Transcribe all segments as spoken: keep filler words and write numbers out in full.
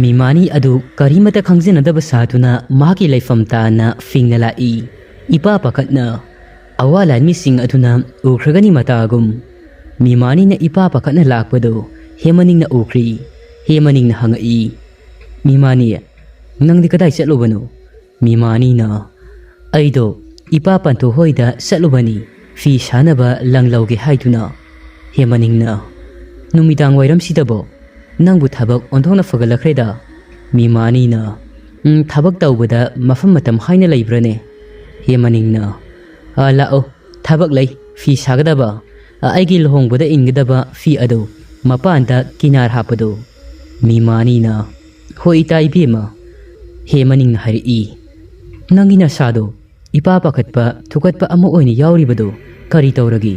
ꯃꯤꯃꯥꯅꯤ ꯑꯗꯨ ꯀꯔꯤꯃꯇ ꯈꯪꯖꯅꯗꯕ ꯁꯥꯗꯨꯅ ꯃꯍꯥꯛꯀꯤ ꯂꯩꯐꯝ ꯇꯥꯟꯅ ꯐꯤꯡꯅ ꯂꯥꯛꯏ꯫ ꯏꯄꯥ ꯄꯥꯈꯠꯅ ꯑꯋꯥ ꯂꯥꯟꯃꯤꯁꯤꯡ ꯑꯗꯨꯅ ꯎꯈ꯭ꯔꯒꯅꯤ ꯃꯇꯥꯒꯨꯝ꯫ ꯃꯤꯃꯥꯅꯤꯅ ꯏꯄꯥ ꯄꯥꯈꯠꯅ ꯂꯥꯛꯄꯗꯨ ꯍꯦꯃꯅꯤꯡꯅ ꯎꯈ꯭ꯔꯤ꯫ ꯍꯦꯃꯅꯤꯡꯅ ꯍꯪꯉꯛꯏ, "ꯃꯤꯃꯥꯅꯤ, ꯅꯪꯗꯤ ꯀꯗꯥꯏ ꯆꯠꯂꯨꯕꯅꯣ?" ꯃꯤꯃꯥꯅꯤꯅ, "ꯑꯩꯗꯣ ꯏꯄꯥ ꯄꯟꯊꯨ ꯍꯣꯏꯗ ꯆꯠꯂꯨꯕꯅꯤ, ꯐꯤ ꯁꯥꯅꯕ ꯂꯪ ꯂꯧꯒꯦ ꯍꯥꯏꯗꯨꯅ꯫" ꯍꯦꯃꯅꯤꯡꯅ, "ꯅꯨꯃꯤꯗꯥꯡ ꯋꯥꯏꯔꯝꯁꯤꯗꯕꯣ? ꯅꯪꯕꯨ ꯊꯕꯛ ꯑꯣꯟꯊꯣꯛꯅ ꯐꯒꯠꯂꯛꯈ꯭ꯔꯦꯗ꯫" ꯃꯤꯃꯥꯅꯤꯅ, "ꯎꯝ, ꯊꯕꯛ ꯇꯧꯕꯗ ꯃꯐꯝ ꯃꯇꯝ ꯍꯥꯏꯅ ꯂꯩꯕ꯭ꯔꯅꯦ?" ꯍꯦꯃꯅꯤꯡꯅ, "ꯑ, ꯂꯥꯛꯑꯣ, ꯊꯕꯛ ꯂꯩ, ꯐꯤ ꯁꯥꯒꯗꯕ꯫ ꯑ, ꯑꯩꯒꯤ ꯂꯨꯍꯣꯡꯕꯗ ꯏꯟꯒꯗꯕ ꯐꯤ ꯑꯗꯨ ꯃꯄꯥꯟꯗ ꯀꯤꯅꯥꯔ ꯍꯥꯞꯄꯗꯨ꯫" ꯃꯤꯃꯥꯅꯤꯅ, "ꯍꯣꯏ ꯏꯇꯥ ꯏꯕꯦꯝꯃ꯫" ꯍꯦꯃꯅꯤꯡꯅ ꯍꯥꯏꯔꯛꯏ, "ꯅꯪꯒꯤ ꯅꯁꯥꯗꯣ ꯏꯄꯥ ꯄꯥꯈꯠꯄ ꯊꯨꯀꯠꯄ ꯑꯃ ꯑꯣꯏꯅ ꯌꯥꯎꯔꯤꯕꯗꯨ ꯀꯔꯤ ꯇꯧꯔꯒꯦ?"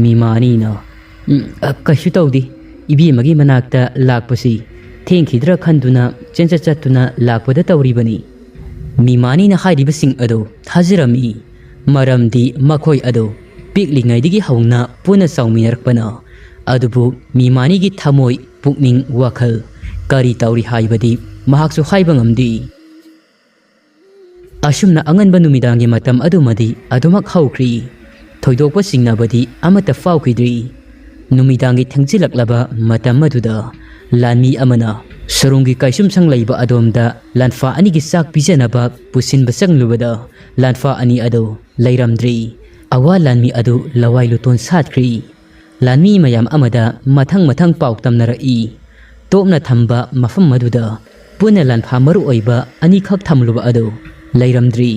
ꯃꯤꯃꯥꯅꯤꯅ, "ꯎꯝ, ꯑ, ꯀꯩꯁꯨ ꯇꯧꯗꯦ꯫ ꯏꯕꯦꯝꯃꯒꯤ ꯃꯅꯥꯛꯇ ꯂꯥꯛꯄꯁꯤ ꯊꯦꯡꯈꯤꯗ꯭ꯔꯥ ꯈꯟꯗꯨꯅ ꯆꯦꯟꯆꯠ ꯆꯠꯇꯨꯅ ꯂꯥꯛꯄꯗ ꯇꯧꯔꯤꯕꯅꯤ꯫" ꯃꯤꯃꯥꯅꯤꯅ ꯍꯥꯏꯔꯤꯕꯁꯤꯡ ꯑꯗꯨ ꯊꯥꯖꯔꯝꯃꯤ꯫ ꯃꯔꯝꯗꯤ ꯃꯈꯣꯏ ꯑꯗꯨ ꯄꯤꯛꯂꯤꯉꯩꯗꯒꯤ ꯍꯧꯅ ꯄꯨꯟꯅ ꯆꯥꯎꯃꯤꯟꯅꯔꯛꯄꯅ꯫ ꯑꯗꯨꯕꯨ ꯃꯤꯃꯥꯅꯤꯒꯤ ꯊꯃꯣꯏ, ꯄꯨꯛꯅꯤꯡ, ꯋꯥꯈꯜ ꯀꯔꯤ ꯇꯧꯔꯤ ꯍꯥꯏꯕꯗꯤ ꯃꯍꯥꯛꯁꯨ ꯍꯥꯏꯕ ꯉꯝꯗꯦ꯫ ꯑꯁꯨꯝꯅ ꯑꯉꯟꯕ ꯅꯨꯃꯤꯗꯥꯡꯒꯤ ꯃꯇꯝ ꯑꯗꯨꯃꯗꯤ ꯑꯗꯨꯃꯛ ꯍꯧꯈ꯭ꯔꯤ꯫ ꯊꯣꯏꯗꯣꯛꯄ ꯆꯤꯡꯅꯕꯗꯤ ꯑꯃꯠꯇ ꯐꯥꯎꯈꯤꯗ꯭ꯔꯤ꯫ ꯅꯨꯃꯤꯗꯥꯡꯒꯤ ꯊꯦꯡꯖꯤꯜꯂꯛꯂꯕ ꯃꯇꯝ ꯑꯗꯨꯗ ꯂꯥꯟꯃꯤ ꯑꯃꯅ ꯁꯨꯔꯨꯡꯒꯤ ꯀꯩꯁꯨꯝꯁꯪ ꯂꯩꯕ ꯑꯗꯣꯝꯗ ꯂꯥꯟꯐꯥ ꯑꯅꯤꯒꯤ ꯆꯥꯛ ꯄꯤꯖꯅꯕ ꯄꯨꯁꯤꯟꯕ ꯆꯪꯂꯨꯕꯗ ꯂꯥꯟꯐꯥ ꯑꯅꯤ ꯑꯗꯨ ꯂꯩꯔꯝꯗ꯭ꯔꯤ꯫ ꯑꯋꯥ ꯂꯥꯟꯃꯤ ꯑꯗꯨ ꯂꯋꯥꯏ ꯂꯨꯇꯣꯟ ꯁꯥꯠꯈ꯭ꯔꯤ꯫ ꯂꯥꯟꯃꯤ ꯃꯌꯥꯝ ꯑꯃꯗ ꯃꯊꯪ ꯃꯊꯪ ꯄꯥꯎ ꯇꯝꯅꯔꯛꯏ꯫ ꯇꯣꯞꯅ ꯊꯝꯕ ꯃꯐꯝ ꯑꯗꯨꯗ ꯄꯨꯟꯅ ꯂꯥꯟꯐꯥ ꯃꯔꯨ ꯑꯣꯏꯕ ꯑꯅꯤꯈꯛ ꯊꯝꯂꯨꯕ ꯑꯗꯨ ꯂꯩꯔꯝꯗ꯭ꯔꯤ꯫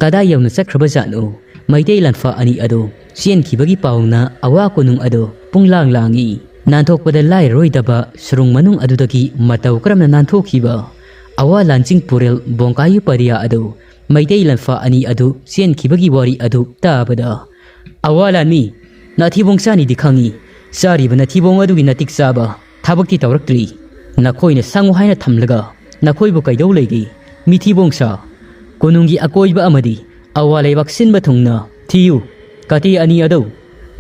ꯀꯗꯥꯏ ꯌꯧꯅ ꯆꯠꯈ꯭ꯔꯕ ꯖꯥꯠꯅꯣ? ꯃꯩꯇꯩ ꯂꯥꯟꯐꯥ ꯑꯅꯤ ꯑꯗꯨ ꯆꯦꯟꯈꯤꯕꯒꯤ ꯄꯥꯎꯅ ꯑꯋꯥ ꯀꯣꯅꯨꯡ ꯑꯗꯨ ꯄꯨꯡꯂꯥꯡ ꯂꯥꯡꯏ꯫ ꯅꯥꯟꯊꯣꯛꯄꯗ ꯂꯥꯏꯔꯔꯣꯏꯗꯕ ꯁꯨꯔꯨꯡ ꯃꯅꯨꯡ ꯑꯗꯨꯗꯒꯤ ꯃꯇꯧ ꯀꯔꯝꯅ ꯅꯥꯟꯊꯣꯛꯈꯤꯕ? ꯑꯋꯥ ꯂꯥꯟꯆꯤꯡ ꯄꯨꯔꯦꯜ ꯕꯣꯡꯀꯥꯌꯨ ꯄꯔꯤꯌꯥ ꯑꯗꯨ ꯃꯩꯇꯩ ꯂꯥꯟꯐꯥ ꯑꯅꯤ ꯑꯗꯨ ꯆꯦꯟꯈꯤꯕꯒꯤ ꯋꯥꯔꯤ ꯑꯗꯨ ꯇꯥꯕꯗ, "ꯑꯋꯥ ꯂꯥꯟꯃꯤ, ꯅꯥꯊꯤꯕꯣꯡ ꯆꯥꯅꯤꯗꯤ ꯈꯪꯏ꯫ ꯆꯥꯔꯤꯕ ꯅꯥꯊꯤꯕꯣꯡ ꯑꯗꯨꯒꯤ ꯅꯇꯤꯛ ꯆꯥꯕ ꯊꯕꯛꯇꯤ ꯇꯧꯔꯛꯇ꯭ꯔꯤ꯫ ꯅꯈꯣꯏꯅ ꯁꯪꯉꯨ ꯍꯥꯏꯅ ꯊꯝꯂꯒ ꯅꯈꯣꯏꯕꯨ ꯀꯩꯗꯧ ꯂꯩꯒꯦ? ꯃꯤꯊꯤꯕꯣꯡ ꯁꯥ꯫ ꯀꯣꯅꯨꯡꯒꯤ ꯑꯀꯣꯏꯕ ꯑꯃꯗꯤ ꯑꯋꯥ ꯂꯩꯕꯥꯛ ꯁꯤꯟꯕ ꯊꯨꯡꯅ ꯊꯤꯌꯨ꯫ ꯀꯥꯇꯤ ꯑꯅꯤ ꯑꯗꯨ,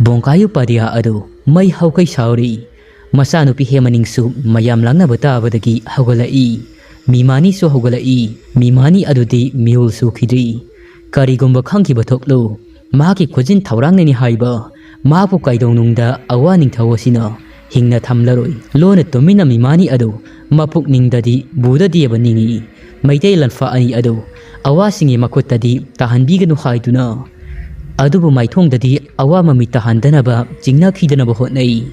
ꯕꯣꯡꯀꯥꯌꯨ ꯄꯥꯗꯤꯌꯥ ꯑꯗꯨ ꯃꯩ ꯍꯧꯈꯩ ꯁꯥꯎꯔꯤ꯫ ꯃꯆꯥꯅꯨꯄꯤ ꯍꯦꯃꯅꯤꯡꯁꯨ ꯃꯌꯥꯝ ꯂꯥꯡꯅꯕ ꯇꯥꯕꯗꯒꯤ ꯍꯧꯒꯠꯂꯛꯏ꯫ ꯃꯤꯃꯥꯅꯤꯁꯨ ꯍꯧꯒꯠꯂꯛꯏ꯫ ꯃꯤꯃꯥꯅꯤ ꯑꯗꯨꯗꯤ ꯃꯤꯍꯨꯜ ꯁꯨꯈꯤꯗ꯭ꯔꯤ꯫ ꯀꯔꯤꯒꯨꯝꯕ ꯈꯪꯈꯤꯕ ꯊꯣꯛꯂꯨ, ꯃꯍꯥꯛꯀꯤ ꯈꯨꯖꯤꯟ ꯊꯧꯔꯥꯡꯅꯅꯤ ꯍꯥꯏꯕ ꯃꯍꯥꯛꯄꯨ ꯀꯩꯗꯧꯅꯨꯡꯗ ꯑꯋꯥ ꯅꯤꯡꯊꯧ ꯑꯁꯤꯅ ꯍꯤꯡꯅ ꯊꯝꯂꯔꯣꯏ꯫ ꯂꯣꯟꯅ ꯇꯨꯃꯤꯟꯅ ꯃꯤꯃꯥꯅꯤ ꯑꯗꯨ ꯃꯄꯨꯛꯅꯤꯡꯗꯗꯤ ꯕꯨꯙꯗꯦꯕ ꯅꯤꯡꯏ꯫ ꯃꯩꯇꯩ ꯂꯟꯐꯥ ꯑꯅꯤ ꯑꯗꯨ ꯑꯋꯥꯁꯤꯡꯒꯤ ꯃꯈꯨꯠꯇꯗꯤ ꯇꯥꯍꯟꯕꯤꯒꯅꯨ ꯍꯥꯏꯗꯨꯅ꯫ ꯑꯗꯨꯕꯨ ꯃꯥꯏꯊꯣꯡꯗꯗꯤ ꯑꯋꯥ ꯃꯃꯤ ꯇꯥꯍꯟꯗꯅꯕ ꯆꯤꯡꯅꯈꯤꯗꯅꯕ ꯍꯣꯠꯅꯩ꯫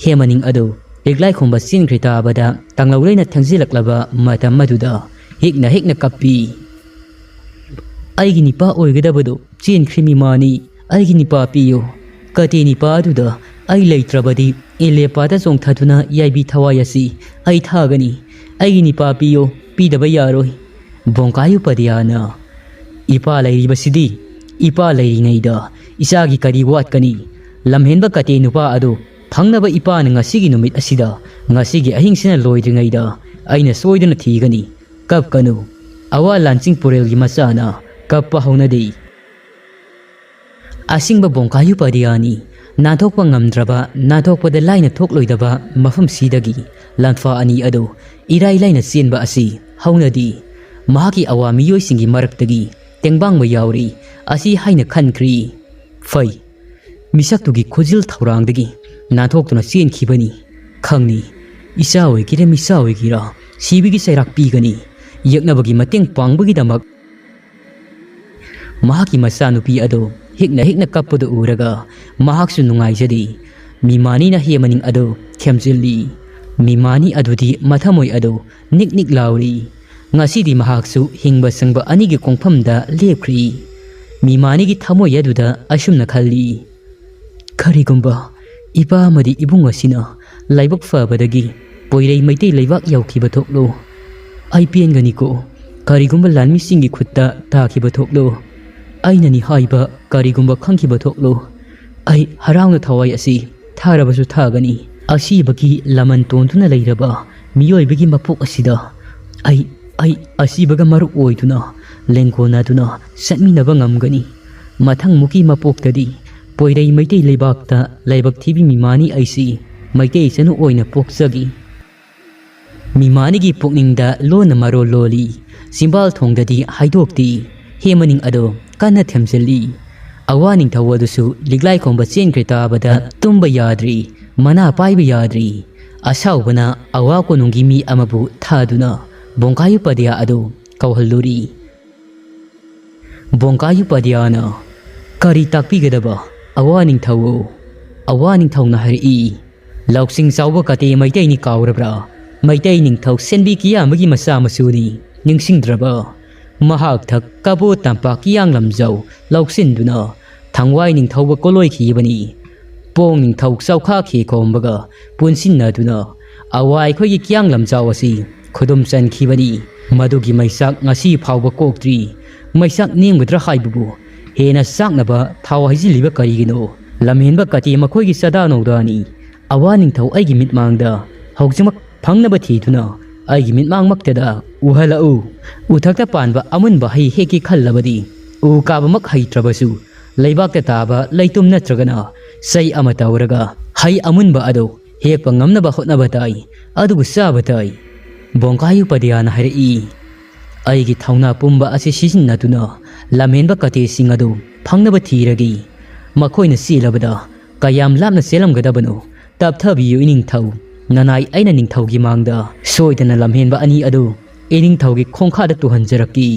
ꯍꯦꯃꯅꯤꯡ ꯑꯗꯨ ꯂꯤꯛꯂꯥꯏ ꯈꯨꯝꯕ ꯆꯦꯟꯈ꯭ꯔꯦ ꯇꯥꯕꯗ ꯇꯥꯡꯂꯧ ꯂꯩꯅ ꯊꯦꯡꯖꯤꯜꯂꯛꯂꯕ ꯃꯇꯝ ꯑꯗꯨꯗ ꯍꯤꯛꯅ ꯍꯤꯛꯅ ꯀꯞꯄꯤ꯫ ꯑꯩꯒꯤ ꯅꯤꯄꯥ ꯑꯣꯏꯒꯗꯕꯗꯨ ꯆꯦꯟꯈ꯭ꯔꯦ ꯃꯤꯃꯥꯅꯤ꯫ ꯑꯩꯒꯤ ꯅꯤꯄꯥ ꯄꯤꯌꯨ꯫ ꯀꯇꯦ ꯅꯤꯄꯥ ꯑꯗꯨꯗ ꯑꯩ ꯂꯩꯇ꯭ꯔꯕꯗꯤ ꯏꯂꯦꯄꯥꯗ ꯆꯣꯡꯊꯗꯨꯅ ꯌꯥꯏꯕꯤ ꯊꯋꯥꯏ ꯑꯁꯤ ꯑꯩ ꯊꯥꯒꯅꯤ꯫ ꯑꯩꯒꯤ ꯅꯤꯄꯥ ꯄꯤꯌꯨ, ꯄꯤꯗꯕ ꯌꯥꯔꯣꯏ꯫ ꯕꯣꯡꯀꯥꯌꯨ ꯄꯗꯤꯌꯥꯅ, ꯏꯄꯥ ꯂꯩꯔꯤꯕꯁꯤꯗꯤ, ꯏꯄꯥ ꯂꯩꯔꯤꯉꯩꯗ ꯏꯆꯥꯒꯤ ꯀꯔꯤ ꯋꯥꯠꯀꯅꯤ? ꯂꯝꯍꯦꯟꯕ ꯀꯇꯦ ꯅꯨꯄꯥ ꯑꯗꯨ ꯐꯪꯅꯕ ꯏꯄꯥꯅ ꯉꯁꯤꯒꯤ ꯅꯨꯃꯤꯠ ꯑꯁꯤꯗ, ꯉꯁꯤꯒꯤ ꯑꯍꯤꯡꯁꯤꯅ ꯂꯣꯏꯗ꯭ꯔꯤꯉꯩꯗ ꯑꯩꯅ ꯁꯣꯏꯗꯅ ꯊꯤꯒꯅꯤ꯫ ꯀꯞꯀꯅꯨ꯫ ꯑꯋꯥ ꯂꯥꯟꯆꯤꯡ ꯄꯨꯔꯦꯜꯒꯤ ꯃꯆꯥꯅ ꯀꯞꯄ ꯍꯧꯅꯗꯦ꯫ ꯑꯁꯤꯡꯕ ꯕꯣꯡꯀꯥꯌꯨ ꯄꯔꯤꯌꯥꯅꯤ꯫ ꯅꯥꯟꯊꯣꯛꯄ ꯉꯝꯗ꯭ꯔꯕ, ꯅꯥꯟꯊꯣꯛꯄꯗ ꯂꯥꯏꯅ ꯊꯣꯛꯂꯣꯏꯗꯕ ꯃꯐꯝꯁꯤꯗꯒꯤ ꯂꯥꯟꯐꯥ ꯑꯅꯤ ꯑꯗꯨ ꯏꯔꯥꯏ ꯂꯥꯏꯅ ꯆꯦꯟꯕ ꯑꯁꯤ ꯍꯧꯅꯗꯦ꯫ ꯃꯍꯥꯛꯀꯤ ꯑꯋꯥ ꯃꯤꯑꯣꯏꯁꯤꯡꯒꯤ ꯃꯔꯛꯇꯒꯤ ꯇꯦꯡꯕꯥꯡꯕ ꯌꯥꯎꯔꯤ꯫ ꯑꯁꯤ ꯍꯥꯏꯅ ꯈꯟꯈ꯭ꯔꯤ꯫ ꯐꯩ꯫ ꯃꯤꯁꯛꯇꯨꯒꯤ ꯈꯨꯖꯤꯜ ꯊꯧꯔꯥꯡꯗꯒꯤ ꯅꯥꯟꯊꯣꯛꯇꯨꯅ ꯆꯦꯟꯈꯤꯕꯅꯤ꯫ ꯈꯪꯅꯤ, ꯏꯆꯥ ꯑꯣꯏꯒꯦꯔꯥ ꯃꯤꯆꯥ ꯑꯣꯏꯒꯦꯔꯥ, ꯁꯤꯕꯒꯤ ꯆꯩꯔꯥꯛ ꯄꯤꯒꯅꯤ꯫ ꯌꯦꯛꯅꯕꯒꯤ ꯃꯇꯦꯡ ꯄꯥꯡꯕꯒꯤꯗꯃꯛ ꯃꯍꯥꯛꯀꯤ ꯃꯆꯥꯅꯨꯄꯤ ꯑꯗꯨ ꯍꯤꯛꯅ ꯍꯤꯛꯅ ꯀꯞꯄꯗꯨ ꯎꯔꯒ ꯃꯍꯥꯛꯁꯨ ꯅꯨꯡꯉꯥꯏꯖꯗꯦ꯫ ꯃꯤꯃꯥꯅꯤꯅ ꯍꯦ ꯃꯅꯤꯡ ꯑꯗꯨ ꯊꯦꯝꯖꯤꯜꯂꯤ꯫ ꯃꯤꯃꯥꯅꯤ ꯑꯗꯨꯗꯤ ꯃꯊꯃꯣꯏ ꯑꯗꯨ ꯅꯤꯛ ꯅꯤꯛ ꯂꯥꯎꯔꯤ꯫ ꯉꯁꯤꯗꯤ ꯃꯍꯥꯛꯁꯨ ꯍꯤꯡꯕ ꯆꯪꯕ ꯑꯅꯤꯒꯤ ꯀꯣꯡꯐꯝꯗ ꯂꯦꯞꯈ꯭ꯔꯤ꯫ ꯃꯤꯃꯥꯅꯤꯒꯤ ꯊꯃꯣꯏ ꯑꯗꯨꯗ ꯑꯁꯨꯝꯅ ꯈꯜꯂꯤ, "ꯀꯔꯤꯒꯨꯝꯕ ꯏꯄꯥ ꯑꯃꯗꯤ ꯏꯕꯨꯡ ꯑꯁꯤꯅ ꯂꯥꯏꯕꯛ ꯐꯕꯗꯒꯤ ꯄꯣꯏꯔꯩ ꯃꯩꯇꯩ ꯂꯩꯕꯥꯛ ꯌꯧꯈꯤꯕ ꯊꯣꯛꯂꯣ, ꯑꯩ ꯄꯦꯟꯒꯅꯤꯀꯣ꯫ ꯀꯔꯤꯒꯨꯝꯕ ꯂꯥꯟꯃꯤꯁꯤꯡꯒꯤ ꯈꯨꯠꯇ ꯇꯥꯈꯤꯕ ꯊꯣꯛꯂꯣ, ꯑꯩꯅꯅꯤ ꯍꯥꯏꯕ ꯀꯔꯤꯒꯨꯝꯕ ꯈꯪꯈꯤꯕ ꯊꯣꯛꯂꯣ, ꯑꯩ ꯍꯔꯥꯎꯅ ꯊꯋꯥꯏ ꯑꯁꯤ ꯊꯥꯔꯕꯁꯨ ꯊꯥꯒꯅꯤ꯫ ꯑꯁꯤꯕꯒꯤ ꯂꯃꯟ ꯇꯣꯟꯗꯨꯅ ꯂꯩꯔꯕ ꯃꯤꯑꯣꯏꯕꯒꯤ ꯃꯄꯣꯛ ꯑꯁꯤꯗ ꯑꯩ, ꯑꯩ ꯑꯁꯤꯕꯒ ꯃꯔꯨꯞ ꯑꯣꯏꯗꯨꯅ ꯂꯦꯡꯒꯣꯟꯅꯗꯨꯅ ꯆꯠꯃꯤꯟꯅꯕ ꯉꯝꯒꯅꯤ꯫ ꯃꯊꯪꯃꯨꯛꯀꯤ ꯃꯄꯣꯛꯇꯗꯤ ꯄꯣꯏꯔꯩ ꯃꯩꯇꯩ ꯂꯩꯕꯥꯛꯇ ꯂꯥꯏꯕꯛ ꯊꯤꯕꯤ ꯃꯤꯃꯥꯅꯤ ꯑꯩꯁꯤ ꯃꯩꯇꯩ ꯏꯆꯟ ꯑꯣꯏꯅ ꯄꯣꯛꯆꯈꯤ꯫ ꯃꯤꯃꯥꯅꯤꯒꯤ ꯄꯨꯛꯅꯤꯡꯗ ꯂꯣꯟꯅ ꯃꯔꯣꯜ ꯂꯣꯜꯂꯤ, ꯆꯤꯝꯕꯥꯜ ꯊꯣꯡꯗꯗꯤ ꯍꯥꯏꯗꯣꯛꯇꯦ꯫ ꯍꯦ ꯃꯅꯤꯡ ꯑꯗꯣ ꯀꯟꯅ ꯊꯦꯝꯖꯤꯜꯂꯤ꯫ ꯑꯋꯥ ꯅꯤꯡꯊꯧ ꯑꯗꯨꯁꯨ ꯂꯤꯛꯂꯥꯏ ꯈꯣꯝꯕ ꯆꯦꯟꯈ꯭ꯔꯦ ꯇꯥꯕꯗ ꯇꯨꯝꯕ ꯌꯥꯗ꯭ꯔꯤ, ꯃꯅꯥ ꯄꯥꯏꯕ ꯌꯥꯗ꯭ꯔꯤ꯫ ꯑꯁꯥꯎꯕꯅ ꯑꯋꯥ ꯀꯣꯅꯨꯡꯒꯤ ꯃꯤ ꯑꯃꯕꯨ ꯊꯥꯗꯨꯅ ꯕꯣꯡꯀꯥꯌꯨ ꯄꯗꯤꯌꯥ ꯑꯗꯨ ꯀꯧꯍꯜꯂꯨꯔꯤ꯫ ꯕꯣꯡꯀꯥꯌꯨ ꯄꯗꯤꯌꯥꯅ, "ꯀꯔꯤ ꯇꯥꯛꯄꯤꯒꯗꯕ ꯑꯋꯥ ꯅꯤꯡꯊꯧ?" ꯑꯋꯥ ꯅꯤꯡꯊꯧꯅ ꯍꯥꯏꯔꯛꯏ, "ꯂꯧꯁꯤꯡ ꯆꯥꯎꯕ ꯀꯥꯇꯦ ꯃꯩꯇꯩꯅꯤ ꯀꯥꯎꯔꯕ꯭ꯔꯥ? ꯃꯩꯇꯩ ꯅꯤꯡꯊꯧ ꯁꯦꯟꯕꯤ ꯀꯤꯌꯥꯝꯕꯒꯤ ꯃꯆꯥ ꯃꯁꯨꯅꯤ, ꯅꯤꯡꯁꯤꯡꯗ꯭ꯔꯕ? ꯃꯍꯥꯛ ꯊꯛ ꯀꯕꯣ ꯇꯝꯄꯥꯛ ꯀꯤꯌꯥꯡ ꯂꯝꯖꯥꯎ ꯂꯧꯁꯤꯟꯗꯨꯅ ꯊꯥꯡꯋꯥꯏ ꯅꯤꯡꯊꯧꯒ ꯀꯣꯂꯣꯏꯈꯤꯕꯅꯤ꯫ ꯄꯣꯡ ꯅꯤꯡꯊꯧ ꯆꯥꯎꯈꯥ ꯈꯦꯈꯣꯝꯕꯒ ꯄꯨꯟꯁꯤꯟꯅꯗꯨꯅ ꯑꯋꯥ ꯑꯩꯈꯣꯏꯒꯤ ꯀꯤꯌꯥꯡ ꯂꯝꯖꯥꯎ ꯑꯁꯤ ꯈꯨꯗꯨꯝ ꯆꯟꯈꯤꯕꯅꯤ꯫ ꯃꯗꯨꯒꯤ ꯃꯩꯆꯥꯛ ꯉꯁꯤ ꯐꯥꯎꯕ ꯀꯣꯛꯇ꯭ꯔꯤ꯫ ꯃꯩꯆꯥꯛ ꯅꯦꯝꯒꯗ꯭ꯔꯥ ꯍꯥꯏꯕꯕꯨ ꯍꯦꯟꯅ ꯆꯥꯛꯅꯕ ꯊꯥꯎ ꯍꯩꯖꯤꯜꯂꯤꯕ ꯀꯔꯤꯒꯤꯅꯣ? ꯂꯝꯍꯦꯟꯕ ꯀꯥꯇꯦ ꯃꯈꯣꯏꯒꯤ ꯆꯥꯗꯥ ꯅꯧꯗꯥꯅꯤ꯫ ꯑꯋꯥ ꯅꯤꯡꯊꯧ ꯑꯩꯒꯤ ꯃꯤꯠꯃꯥꯡꯗ ꯍꯧꯖꯤꯛꯃꯛ ꯐꯪꯅꯕ ꯊꯤꯗꯨꯅ ꯑꯩꯒꯤ ꯃꯤꯠꯃꯥꯡꯃꯛꯇꯗ ꯎꯍꯜꯂꯛꯎ꯫ ꯎꯊꯛꯇ ꯄꯥꯟꯕ ꯑꯃꯨꯟꯕ ꯍꯩ ꯍꯦꯛꯀꯦ ꯈꯜꯂꯕꯗꯤ ꯎ ꯀꯥꯕꯃꯛ ꯍꯩꯇ꯭ꯔꯕꯁꯨ ꯂꯩꯕꯥꯛꯇ ꯇꯥꯕ ꯂꯩꯇꯨꯝ ꯅꯠꯇ꯭ꯔꯒꯅ ꯆꯩ ꯑꯃ ꯇꯧꯔꯒ ꯍꯩ ꯑꯃꯨꯟꯕ ꯑꯗꯨ ꯍꯦꯛꯄ ꯉꯝꯅꯕ ꯍꯣꯠꯅꯕ ꯇꯥꯏ, ꯑꯗꯨꯒ ꯆꯥꯕ ꯇꯥꯏ꯫" ꯕꯣꯡꯀꯥꯌꯨ ꯄꯗꯤꯌꯥꯅ ꯍꯥꯏꯔꯛꯏ, "ꯑꯩꯒꯤ ꯊꯧꯅꯥ ꯄꯨꯝꯕ ꯑꯁꯤ ꯁꯤꯖꯤꯟꯅꯗꯨꯅ ꯂꯝꯍꯦꯟꯕ ꯀꯥꯇꯦꯁꯤꯡ ꯑꯗꯨ ꯐꯪꯅꯕ ꯊꯤꯔꯒꯦ꯫ ꯃꯈꯣꯏꯅ ꯆꯦꯜꯂꯕꯗ ꯀꯌꯥꯝ ꯂꯥꯞꯅ ꯆꯦꯜꯂꯝꯒꯗꯕꯅꯣ? ꯇꯞꯊꯕꯤꯌꯨ ꯏꯅꯤꯡꯊꯧ꯫ ꯅꯅꯥꯏ ꯑꯩꯅ ꯅꯤꯡꯊꯧꯒꯤ ꯃꯥꯡꯗ ꯁꯣꯏꯗꯅ ꯂꯝꯍꯦꯟꯕ ꯑꯅꯤ ꯑꯗꯨ ꯏꯅꯤꯡꯊꯧꯒꯤ ꯈꯣꯡꯈꯥꯗ ꯇꯨꯍꯟꯖꯔꯛꯀꯦ꯫"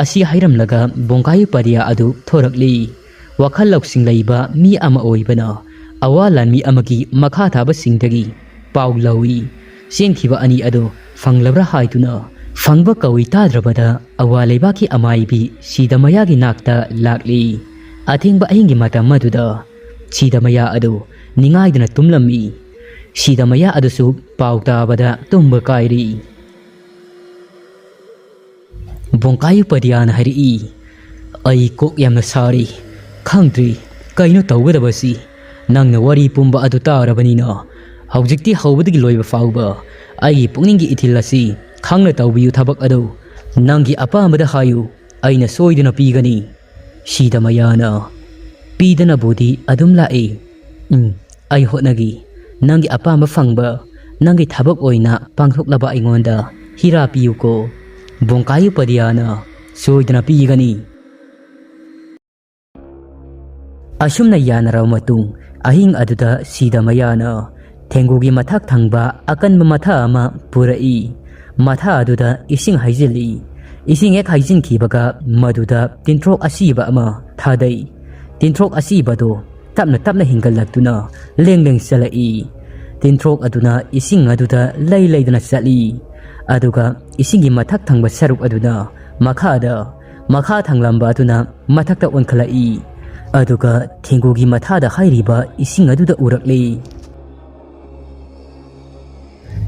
ꯑꯁꯤ ꯍꯥꯏꯔꯝꯂꯒ ꯕꯣꯡꯀꯥꯌꯨ ꯄꯗꯤꯌꯥ ꯑꯗꯨ ꯊꯣꯔꯛꯂꯤ꯫ ꯋꯥꯈꯜ ꯂꯧꯁꯤꯡ ꯂꯩꯕ ꯃꯤ ꯑꯃ ꯑꯣꯏꯕꯅ ꯑꯋꯥ ꯂꯥꯟꯃꯤ ꯑꯃꯒꯤ ꯃꯈꯥ ꯊꯥꯕꯁꯤꯡꯗꯒꯤ ꯄꯥꯎ ꯂꯧꯏ꯫ ꯆꯦꯟꯈꯤꯕ ꯑꯅꯤ ꯑꯗꯨ ꯐꯪꯂꯕ꯭ꯔꯥ ꯍꯥꯏꯗꯨꯅ ꯐꯪꯕ ꯀꯧꯏ ꯇꯥꯗ꯭ꯔꯕꯗ ꯑꯋꯥ ꯂꯩꯕꯥꯛꯀꯤ ꯑꯃꯥꯏꯕꯤ ꯁꯤꯗꯃꯌꯥꯒꯤ ꯅꯥꯛꯇ ꯂꯥꯛꯂꯤ꯫ ꯑꯊꯦꯡꯕ ꯑꯍꯤꯡꯒꯤ ꯃꯇꯝ ꯑꯗꯨꯗ ꯁꯤꯗꯃꯌꯥ ꯑꯗꯨ ꯅꯤꯡꯉꯥꯏꯗꯅ ꯇꯨꯝꯂꯝꯃꯤ꯫ ꯁꯤꯗꯃꯌꯥ ꯑꯗꯨꯁꯨ ꯄꯥꯎ ꯇꯥꯕꯗ ꯇꯨꯝꯕ ꯀꯥꯏꯔꯤ꯫ ꯕꯣꯡꯀꯥꯌꯨ ꯄꯗꯤꯌꯥꯅ ꯍꯥꯏꯔꯛꯏ, "ꯑꯩ ꯀꯣꯛ ꯌꯥꯝꯅ ꯁꯥꯔꯤ꯫ ꯈꯪꯗ꯭ꯔꯤ ꯀꯩꯅꯣ ꯇꯧꯒꯗꯕꯁꯤ꯫ ꯅꯪꯅ ꯋꯥꯔꯤ ꯄꯨꯝꯕ ꯑꯗꯨ ꯇꯥꯔꯕꯅꯤꯅ ꯍꯧꯖꯤꯛꯇꯤ ꯍꯧꯕꯗꯒꯤ ꯂꯣꯏꯕ ꯐꯥꯎꯕ ꯑꯩꯒꯤ ꯄꯨꯛꯅꯤꯡꯒꯤ ꯏꯊꯤꯜ ꯑꯁꯤ ꯈꯪꯅ ꯇꯧꯕꯤꯌꯨ꯫ ꯊꯕꯛ ꯑꯗꯨ ꯅꯪꯒꯤ ꯑꯄꯥꯝꯕꯗ ꯍꯥꯏꯌꯨ, ꯑꯩꯅ ꯁꯣꯏꯗꯅ ꯄꯤꯒꯅꯤ꯫" ꯁꯤꯗꯃꯌꯥꯅ, "ꯄꯤꯗꯅꯕꯨꯗꯤ ꯑꯗꯨꯝ ꯂꯥꯛꯏ꯫ ꯎꯝ, ꯑꯩ ꯍꯣꯠꯅꯒꯦ꯫ ꯅꯪꯒꯤ ꯑꯄꯥꯝꯕ ꯐꯪꯕ ꯅꯪꯒꯤ ꯊꯕꯛ ꯑꯣꯏꯅ ꯄꯥꯡꯊꯣꯛꯂꯕ ꯑꯩꯉꯣꯟꯗ ꯍꯤꯔꯥ ꯄꯤꯌꯨꯀꯣ꯫ ꯕꯣꯡꯀꯥꯏ ꯎꯄꯗꯤꯌꯥꯅ ꯁꯣꯏꯗꯅ ꯄꯤꯒꯅꯤ꯫ ꯑꯁꯨꯝꯅ ꯌꯥꯅꯔꯕ ꯃꯇꯨꯡ, ꯑꯍꯤꯡ ꯑꯗꯨꯗ ꯁꯤꯗꯃꯌꯥꯅ ꯊꯦꯡꯒꯨꯒꯤ ꯃꯊꯛ ꯊꯪꯕ ꯑꯀꯟꯕ ꯃꯊꯥ ꯑꯃ ꯄꯨꯔꯛꯏ꯫ ꯃꯊꯥ ꯑꯗꯨꯗ ꯏꯁꯤꯡ ꯍꯩꯖꯤꯜꯂꯤ꯫ ꯏꯁꯤꯡ ꯍꯦꯛ ꯍꯩꯖꯤꯟꯈꯤꯕꯒ ꯃꯗꯨꯗ ꯇꯤꯟꯊ꯭ꯔꯣꯛ ꯑꯁꯤꯕ ꯑꯃ ꯊꯥꯗꯩ꯫ ꯇꯤꯟꯊ꯭ꯔꯣꯛ ꯑꯁꯤꯕꯗꯨ ꯇꯞꯅ ꯇꯞꯅ ꯍꯦꯟꯒꯠꯂꯛꯇꯨꯅ ꯂꯦꯡ ꯂꯦꯡ ꯆꯠꯂꯛꯏ꯫ ꯇꯤꯟꯊ꯭ꯔꯣꯛ ꯑꯗꯨꯅ ꯏꯁꯤꯡ ꯑꯗꯨꯗ ꯂꯩ ꯂꯩꯗꯅ ꯆꯠꯂꯤ꯫ ꯑꯗꯨꯒ ꯏꯁꯤꯡꯒꯤ ꯃꯊꯛ ꯊꯪꯕ ꯁꯔꯨꯛ ꯑꯗꯨꯅ ꯃꯈꯥꯗ, ꯃꯈꯥ ꯊꯪꯂꯝꯕ ꯑꯗꯨꯅ ꯃꯊꯛꯇ ꯑꯣꯟꯈꯠꯂꯛꯏ꯫ ꯑꯗꯨꯒ ꯊꯦꯡꯒꯨꯒꯤ ꯃꯊꯥꯗ ꯍꯥꯏꯔꯤꯕ ꯏꯁꯤꯡ ꯑꯗꯨꯗ ꯎꯔꯛꯂꯤ꯫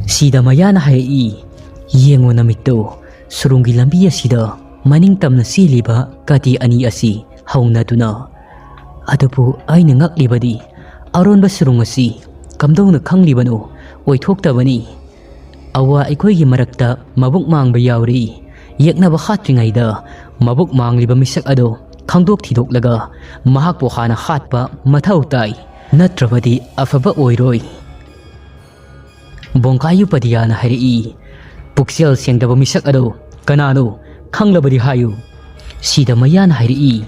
ꯁꯤꯗꯃꯌꯥꯅ ꯍꯥꯏꯔꯛꯏ, "ꯌꯦꯡꯉꯣ ꯅꯃꯤꯠꯇꯣ, ꯁꯨꯔꯨꯡꯒꯤ ꯂꯝꯕꯤ ꯑꯁꯤꯗ ꯃꯅꯤꯡ ꯇꯝꯅ ꯆꯦꯜꯂꯤꯕ ꯀꯥꯇꯤ ꯑꯅꯤ ꯑꯁꯤ ꯍꯧꯅꯗꯨꯅ꯫ ꯑꯗꯨꯕꯨ ꯑꯩꯅ ꯉꯛꯂꯤꯕꯗꯤ ꯑꯔꯣꯟꯕ ꯁꯨꯔꯨꯡ ꯑꯁꯤ ꯀꯝꯗꯧꯅ ꯈꯪꯂꯤꯕꯅꯣ? ꯑꯣꯏꯊꯣꯛꯇꯕꯅꯤ꯫ ꯑꯋꯥ ꯑꯩꯈꯣꯏꯒꯤ ꯃꯔꯛꯇ ꯃꯕꯨꯛ ꯃꯥꯡꯕ ꯌꯥꯎꯔꯤ꯫ ꯌꯦꯛꯅꯕ ꯍꯥꯠꯇ꯭ꯔꯤꯉꯩꯗ ꯃꯕꯨꯛ ꯃꯥꯡꯂꯤꯕ ꯃꯤꯁꯛ ꯑꯗꯨ ꯈꯪꯗꯣꯛ ꯊꯤꯗꯣꯛꯂꯒ ꯃꯍꯥꯛꯄꯨ ꯍꯥꯟꯅ ꯍꯥꯠꯄ ꯃꯊꯧ ꯇꯥꯏ, ꯅꯠꯇ꯭ꯔꯕꯗꯤ ꯑꯐꯕ ꯑꯣꯏꯔꯣꯏ"꯫ ꯕꯣꯡꯀꯥꯌꯨꯄꯗꯤꯌꯥꯅ ꯍꯥꯏꯔꯛꯏ, "ꯄꯨꯛꯆꯦꯜ ꯁꯦꯡꯗꯕ ꯃꯤꯁꯛ ꯑꯗꯨ ꯀꯅꯥꯅꯣ? ꯈꯪꯂꯕꯗꯤ ꯍꯥꯏꯌꯨ"꯫ ꯁꯤꯗꯃꯌꯥꯅ ꯍꯥꯏꯔꯛꯏ,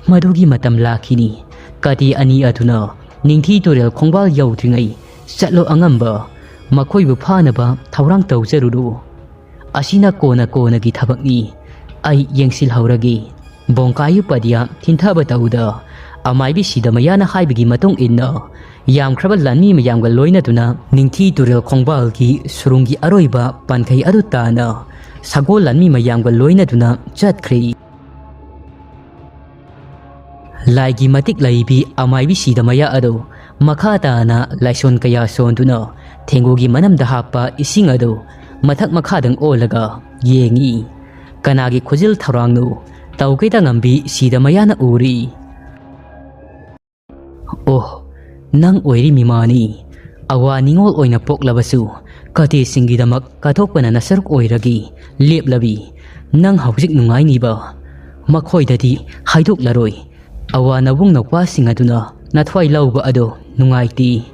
"ꯃꯗꯨꯒꯤ ꯃꯇꯝ ꯂꯥꯛꯈꯤꯅꯤ꯫ ꯀꯥꯇꯤ ꯑꯅꯤ ꯑꯗꯨꯅ ꯅꯤꯡꯊꯤ ꯇꯨꯔꯦꯜ ꯈꯣꯡꯕꯥꯜ ꯌꯧꯗ꯭ꯔꯤꯉꯩ ꯆꯠꯂꯣ ꯑꯉꯝꯕ, ꯃꯈꯣꯏꯕꯨ ꯐꯥꯅꯕ ꯊꯧꯔꯥꯡ ꯇꯧꯖꯔꯨꯔꯣ꯫ ꯑꯁꯤꯅ ꯀꯣꯟꯅ ꯀꯣꯟꯅꯒꯤ ꯊꯕꯛꯅꯤ꯫ ꯑꯩ ꯌꯦꯡꯁꯤꯜꯍꯧꯔꯒꯦ"꯫ ꯕꯣꯡꯀꯥꯌꯨꯄꯗꯤꯌꯥ ꯊꯤꯟꯊꯕ ꯇꯧꯗ ꯑꯃꯥꯏꯕꯤ ꯁꯤꯗꯃꯌꯥꯅ ꯍꯥꯏꯕꯒꯤ ꯃꯇꯨꯡ ꯏꯟꯅ ꯌꯥꯝꯈ꯭ꯔꯕ ꯂꯥꯟꯃꯤ ꯃꯌꯥꯝꯒ ꯂꯣꯏꯅꯗꯨꯅ ꯅꯤꯡꯊꯤ ꯇꯨꯔꯦꯜ ꯈꯣꯡꯕꯥꯜꯒꯤ ꯁꯨꯔꯨꯡꯒꯤ ꯑꯔꯣꯏꯕ ꯄꯥꯟꯈꯩ ꯑꯗꯨ ꯇꯥꯅ ꯁꯒꯣꯜ ꯂꯥꯟꯃꯤ ꯃꯌꯥꯝꯒ ꯂꯣꯏꯅꯗꯨꯅ ꯆꯠꯈ꯭ꯔꯦ꯫ ꯂꯥꯏꯒꯤ ꯃꯇꯤꯛ ꯂꯩꯕꯤ ꯑꯃꯥꯏꯕꯤ ꯁꯤꯗꯃꯌꯥ ꯑꯗꯨ ꯃꯈꯥ ꯇꯥꯅ ꯂꯥꯏꯁꯣꯟ ꯀꯌꯥ ꯁꯣꯟꯗꯨꯅ ꯊꯦꯡꯒꯨꯒꯤ ꯃꯅꯝꯗ ꯍꯥꯞꯄ ꯏꯁꯤꯡ ꯑꯗꯨ ꯃꯊꯛ ꯃꯈꯥꯗꯪ ꯑꯣꯜꯂꯒ ꯌꯦꯡꯉꯤ꯫ ꯀꯅꯥꯒꯤ ꯈꯨꯖꯤꯜ ꯊꯧꯔꯥꯡꯅꯣ? ꯇꯧꯒꯦꯇ ꯉꯝꯕꯤ ꯁꯤꯗꯃꯌꯥꯅ ꯎꯔꯤ꯫ "ꯑꯣꯍ, ꯅꯪ ꯑꯣꯏꯔꯤ ꯃꯤꯃꯥꯅꯤ꯫ ꯑꯋꯥ ꯅꯤꯡꯉꯣꯜ ꯑꯣꯏꯅ ꯄꯣꯛꯂꯕꯁꯨ ꯀꯇꯦꯁꯤꯡꯒꯤꯗꯃꯛ ꯀꯠꯊꯣꯛꯄꯅ ꯅꯁꯔꯨꯛ ꯑꯣꯏꯔꯒꯦ ꯂꯦꯞꯂꯕꯤ꯫ ꯅꯪ ꯍꯧꯖꯤꯛ ꯅꯨꯡꯉꯥꯏꯅꯤꯕ꯫ ꯃꯈꯣꯏꯗꯗꯤ ꯍꯥꯏꯗꯣꯛꯂꯔꯣꯏ꯫ ꯑꯋꯥ ꯅꯕꯨꯡ ꯅꯧꯄꯥꯁꯤꯡ ꯑꯗꯨꯅ ꯅꯊ꯭ꯋꯥꯏ ꯂꯧꯕ ꯑꯗꯣ ꯅꯨꯡꯉꯥꯏꯇꯦ꯫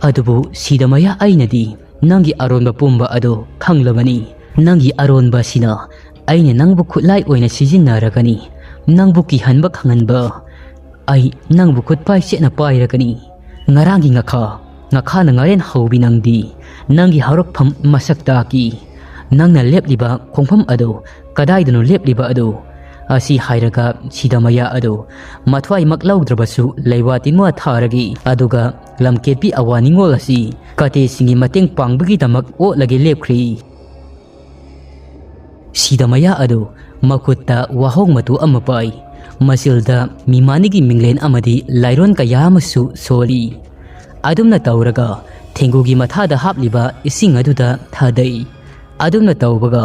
ꯑꯗꯨꯕꯨ ꯁꯤꯗꯃꯌꯥ, ꯑꯩꯅꯗꯤ ꯅꯪꯒꯤ ꯑꯔꯣꯟꯕ ꯄꯨꯝꯕ ꯑꯗꯨ ꯈꯪꯂꯕꯅꯤ꯫ ꯅꯪꯒꯤ ꯑꯔꯣꯟꯕ ꯑꯁꯤꯅ ꯑꯩꯅ ꯅꯪꯕꯨ ꯈꯨꯠꯂꯥꯏ ꯑꯣꯏꯅ ꯁꯤꯖꯤꯟꯅꯔꯒꯅꯤ꯫ ꯅꯪꯕꯨ ꯀꯤꯍꯟꯕ ꯈꯪꯍꯟꯕ ꯑꯩ ꯅꯪꯕꯨ ꯈꯨꯠ ꯄꯥꯏ ꯁꯦꯠꯅ ꯄꯥꯏꯔꯒꯅꯤ꯫ ꯉꯔꯥꯡꯒꯤ ꯉꯥꯈꯥ, ꯉꯥꯈꯥꯅ ꯉꯥꯔꯦꯟ ꯍꯧꯕꯤ ꯅꯪꯗꯤ ꯅꯪꯒꯤ ꯍꯧꯔꯛꯐꯝ ꯃꯁꯛ ꯇꯥꯛꯏ꯫ ꯅꯪꯅ ꯂꯦꯞꯂꯤꯕ ꯈꯣꯡꯐꯝ ꯑꯗꯨ ꯀꯗꯥꯏꯗꯅꯣ ꯂꯦꯞꯂꯤꯕ ꯑꯗꯨ? ꯑꯁꯤ ꯍꯥꯏꯔꯒ ꯁꯤꯗꯃꯌꯥ ꯑꯗꯨ ꯃꯊ꯭ꯋꯥꯏꯃꯛ ꯂꯧꯗ꯭ꯔꯕꯁꯨ ꯂꯩꯋꯥ ꯇꯤꯟꯋꯥ ꯊꯥꯔꯒꯤ, ꯑꯗꯨꯒ ꯂꯝꯀꯦꯠꯄꯤ ꯑꯋꯥ ꯅꯤꯡꯉꯣꯜ ꯑꯁꯤ ꯀꯇꯦꯁꯤꯡꯒꯤ ꯃꯇꯦꯡ ꯄꯥꯡꯕꯒꯤꯗꯃꯛ ꯑꯣꯠꯂꯒꯦ ꯂꯦꯞꯈ꯭ꯔꯤ꯫ ꯁꯤꯗꯃꯌꯥ ꯑꯗꯨ ꯃꯈꯨꯠꯇ ꯋꯥꯍꯣꯡ ꯃꯇꯨ ꯑꯃ ꯄꯥꯏ꯫ ꯃꯆꯤꯜꯗ ꯃꯤꯃꯥꯅꯤꯒꯤ ꯃꯤꯡꯂꯦꯟ ꯑꯃꯗꯤ ꯂꯥꯏꯔꯣꯟ ꯀꯌꯥ ꯑꯃꯁꯨ ꯁꯣꯜꯂꯤ꯫ ꯑꯗꯨꯝꯅ ꯇꯧꯔꯒ ꯊꯦꯡꯒꯨꯒꯤ ꯃꯊꯥꯗ ꯍꯥꯞꯂꯤꯕ ꯏꯁꯤꯡ ꯑꯗꯨꯗ ꯊꯥꯗꯩ꯫ ꯑꯗꯨꯝꯅ ꯇꯧꯕꯒ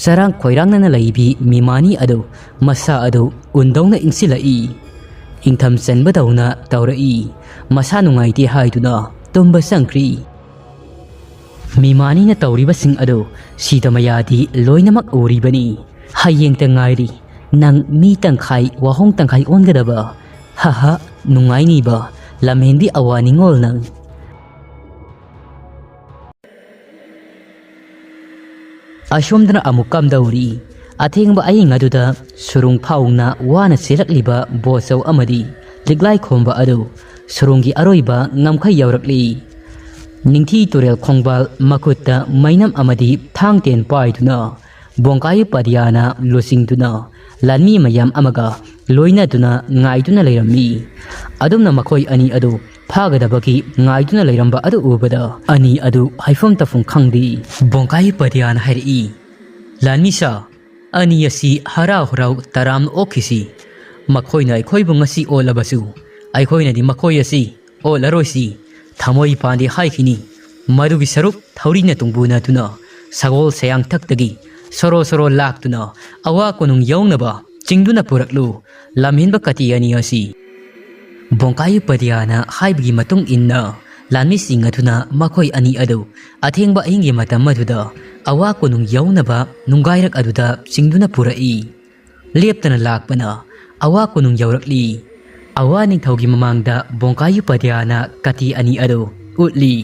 ꯆꯔꯥꯡ ꯈꯣꯏꯔꯥꯡꯅꯅ ꯂꯩꯕꯤ ꯃꯤꯃꯥꯅꯤ ꯑꯗꯨ ꯃꯁꯥ ꯑꯗꯨ ꯎꯟꯗꯧꯅ ꯏꯪꯁꯤꯜꯂꯛꯏ꯫ ꯏꯪꯊꯝ ꯆꯟꯕꯗꯧꯅ ꯇꯧꯔꯛꯏ꯫ ꯃꯁꯥ ꯅꯨꯡꯉꯥꯏꯇꯦ ꯍꯥꯏꯗꯨꯅ ꯇꯨꯝꯕ ꯆꯪꯈ꯭ꯔꯤ꯫ ꯃꯤꯃꯥꯅꯤꯅ ꯇꯧꯔꯤꯕꯁꯤꯡ ꯑꯗꯨ ꯁꯤꯗꯃꯌꯥꯗꯤ ꯂꯣꯏꯅꯃꯛ ꯎꯔꯤꯕꯅꯤ꯫ ꯍꯌꯦꯡꯇ ꯉꯥꯏꯔꯤ꯫ ꯅꯪ ꯃꯤ ꯇꯪꯈꯥꯏ, ꯋꯥꯍꯣꯡ ꯇꯪꯈꯥꯏ ꯑꯣꯟꯒꯗꯕ꯫ ꯍꯥꯍꯥ, ꯅꯨꯡꯉꯥꯏꯅꯤꯕ, ꯂꯝꯍꯦꯟꯕꯤ ꯑꯋꯥ ꯅꯤꯡꯉꯣꯜ ꯅꯪ꯫ ꯑꯁꯣꯝꯗꯅ ꯑꯃꯨꯛ ꯀꯝꯗꯧꯔꯤ? ꯑꯊꯦꯡꯕ ꯑꯍꯤꯡ ꯑꯗꯨꯗ ꯁꯨꯔꯨꯡ ꯐꯥꯎꯅ ꯋꯥꯅ ꯆꯦꯜꯂꯛꯂꯤꯕ ꯕꯣꯆꯧ ꯑꯃꯗꯤ ꯂꯤꯛꯂꯥꯏ ꯈꯣꯝꯕ ꯑꯗꯨ ꯁꯨꯔꯨꯡꯒꯤ ꯑꯔꯣꯏꯕ ꯉꯝꯈꯩ ꯌꯧꯔꯛꯂꯤ꯫ ꯅꯤꯡꯊꯤ ꯇꯨꯔꯦꯜ ꯈꯣꯡꯕꯥꯜ ꯃꯈꯨꯠꯇ ꯃꯩꯅꯝ ꯑꯃꯗꯤ ꯊꯥꯡ ꯇꯦꯟ ꯄꯥꯏꯗꯨꯅ ꯕꯣꯡꯀꯥꯏ ꯄꯗꯤꯌꯥꯅ ꯂꯨꯆꯤꯡꯗꯨꯅ ꯂꯥꯟꯃꯤ ꯃꯌꯥꯝ ꯑꯃꯒ ꯂꯣꯏꯅꯗꯨꯅ ꯉꯥꯏꯗꯨꯅ ꯂꯩꯔꯝꯃꯤ꯫ ꯑꯗꯨꯝꯅ ꯃꯈꯣꯏ ꯑꯅꯤ ꯑꯗꯨ ꯐꯥꯒꯗꯕꯒꯤ ꯉꯥꯏꯗꯨꯅ ꯂꯩꯔꯝꯕ ꯑꯗꯨ ꯎꯕꯗ ꯑꯅꯤ ꯑꯗꯨ ꯍꯥꯏꯐꯝ ꯇꯧꯐꯝ ꯈꯪꯗꯦ꯫ ꯕꯣꯡꯀꯥꯏ ꯄꯗꯤꯌꯥꯅ ꯍꯥꯏꯔꯛꯏ, "ꯂꯥꯟꯃꯤ ꯁꯥ, ꯑꯅꯤ ꯑꯁꯤ ꯍꯔꯥꯎ ꯍꯔꯥꯎ ꯇꯔꯥꯝꯅ ꯑꯣꯛꯈꯤꯁꯤ꯫ ꯃꯈꯣꯏꯅ ꯑꯩꯈꯣꯏꯕꯨ ꯉꯁꯤ ꯑꯣꯠꯂꯕꯁꯨ ꯑꯩꯈꯣꯏꯅꯗꯤ ꯃꯈꯣꯏ ꯑꯁꯤ ꯑꯣꯠꯂꯔꯣꯏꯁꯤ꯫ ꯊꯃꯣꯏ ꯄꯥꯟꯗꯦ ꯍꯥꯏꯈꯤꯅꯤ꯫ ꯃꯗꯨꯒꯤ ꯁꯔꯨꯛ ꯊꯧꯔꯤꯅ ꯇꯨꯡꯕꯨ ꯅꯠꯇꯨꯅ ꯁꯒꯣꯜ ꯁꯌꯥꯡꯊꯛꯇꯒꯤ ꯁꯣꯔꯣ ꯁꯣꯔꯣ ꯂꯥꯛꯇꯨꯅ ꯑꯋꯥ ꯀꯣꯅꯨꯡ ꯌꯧꯅꯕ ꯆꯤꯡꯗꯨꯅ ꯄꯨꯔꯛꯂꯨ꯫ ꯂꯝꯍꯦꯟꯕ ꯀꯇꯤ ꯑꯅꯤ ꯑꯁꯤ"꯫ ꯕꯣꯡꯀꯥꯏ ꯄꯗꯤꯌꯥꯅ ꯍꯥꯏꯕꯒꯤ ꯃꯇꯨꯡ ꯏꯟꯅ ꯂꯥꯟꯃꯤꯁꯤꯡ ꯑꯗꯨꯅ ꯃꯈꯣꯏ ꯑꯅꯤ ꯑꯗꯨ ꯑꯊꯦꯡꯕ ꯑꯍꯤꯡꯒꯤ ꯃꯇꯝ ꯑꯗꯨꯗ ꯑꯋꯥ ꯀꯣꯅꯨꯡ ꯌꯧꯅꯕ ꯅꯨꯡꯒꯥꯏꯔꯛ ꯑꯗꯨꯗ ꯆꯤꯡꯗꯨꯅ ꯄꯨꯔꯛꯏ꯫ ꯂꯦꯞꯇꯅ ꯂꯥꯛꯄꯅ ꯑꯋꯥ ꯀꯣꯅꯨꯡ ꯌꯧꯔꯛꯂꯤ꯫ ꯑꯋꯥ ꯅꯤꯡꯊꯧꯒꯤ ꯃꯃꯥꯡꯗ ꯕꯣꯡꯀꯥꯌꯨꯄꯥꯙ꯭ꯌꯥꯅ ꯀꯇꯤ ꯑꯅꯤ ꯑꯗꯨ ꯎꯠꯂꯤ꯫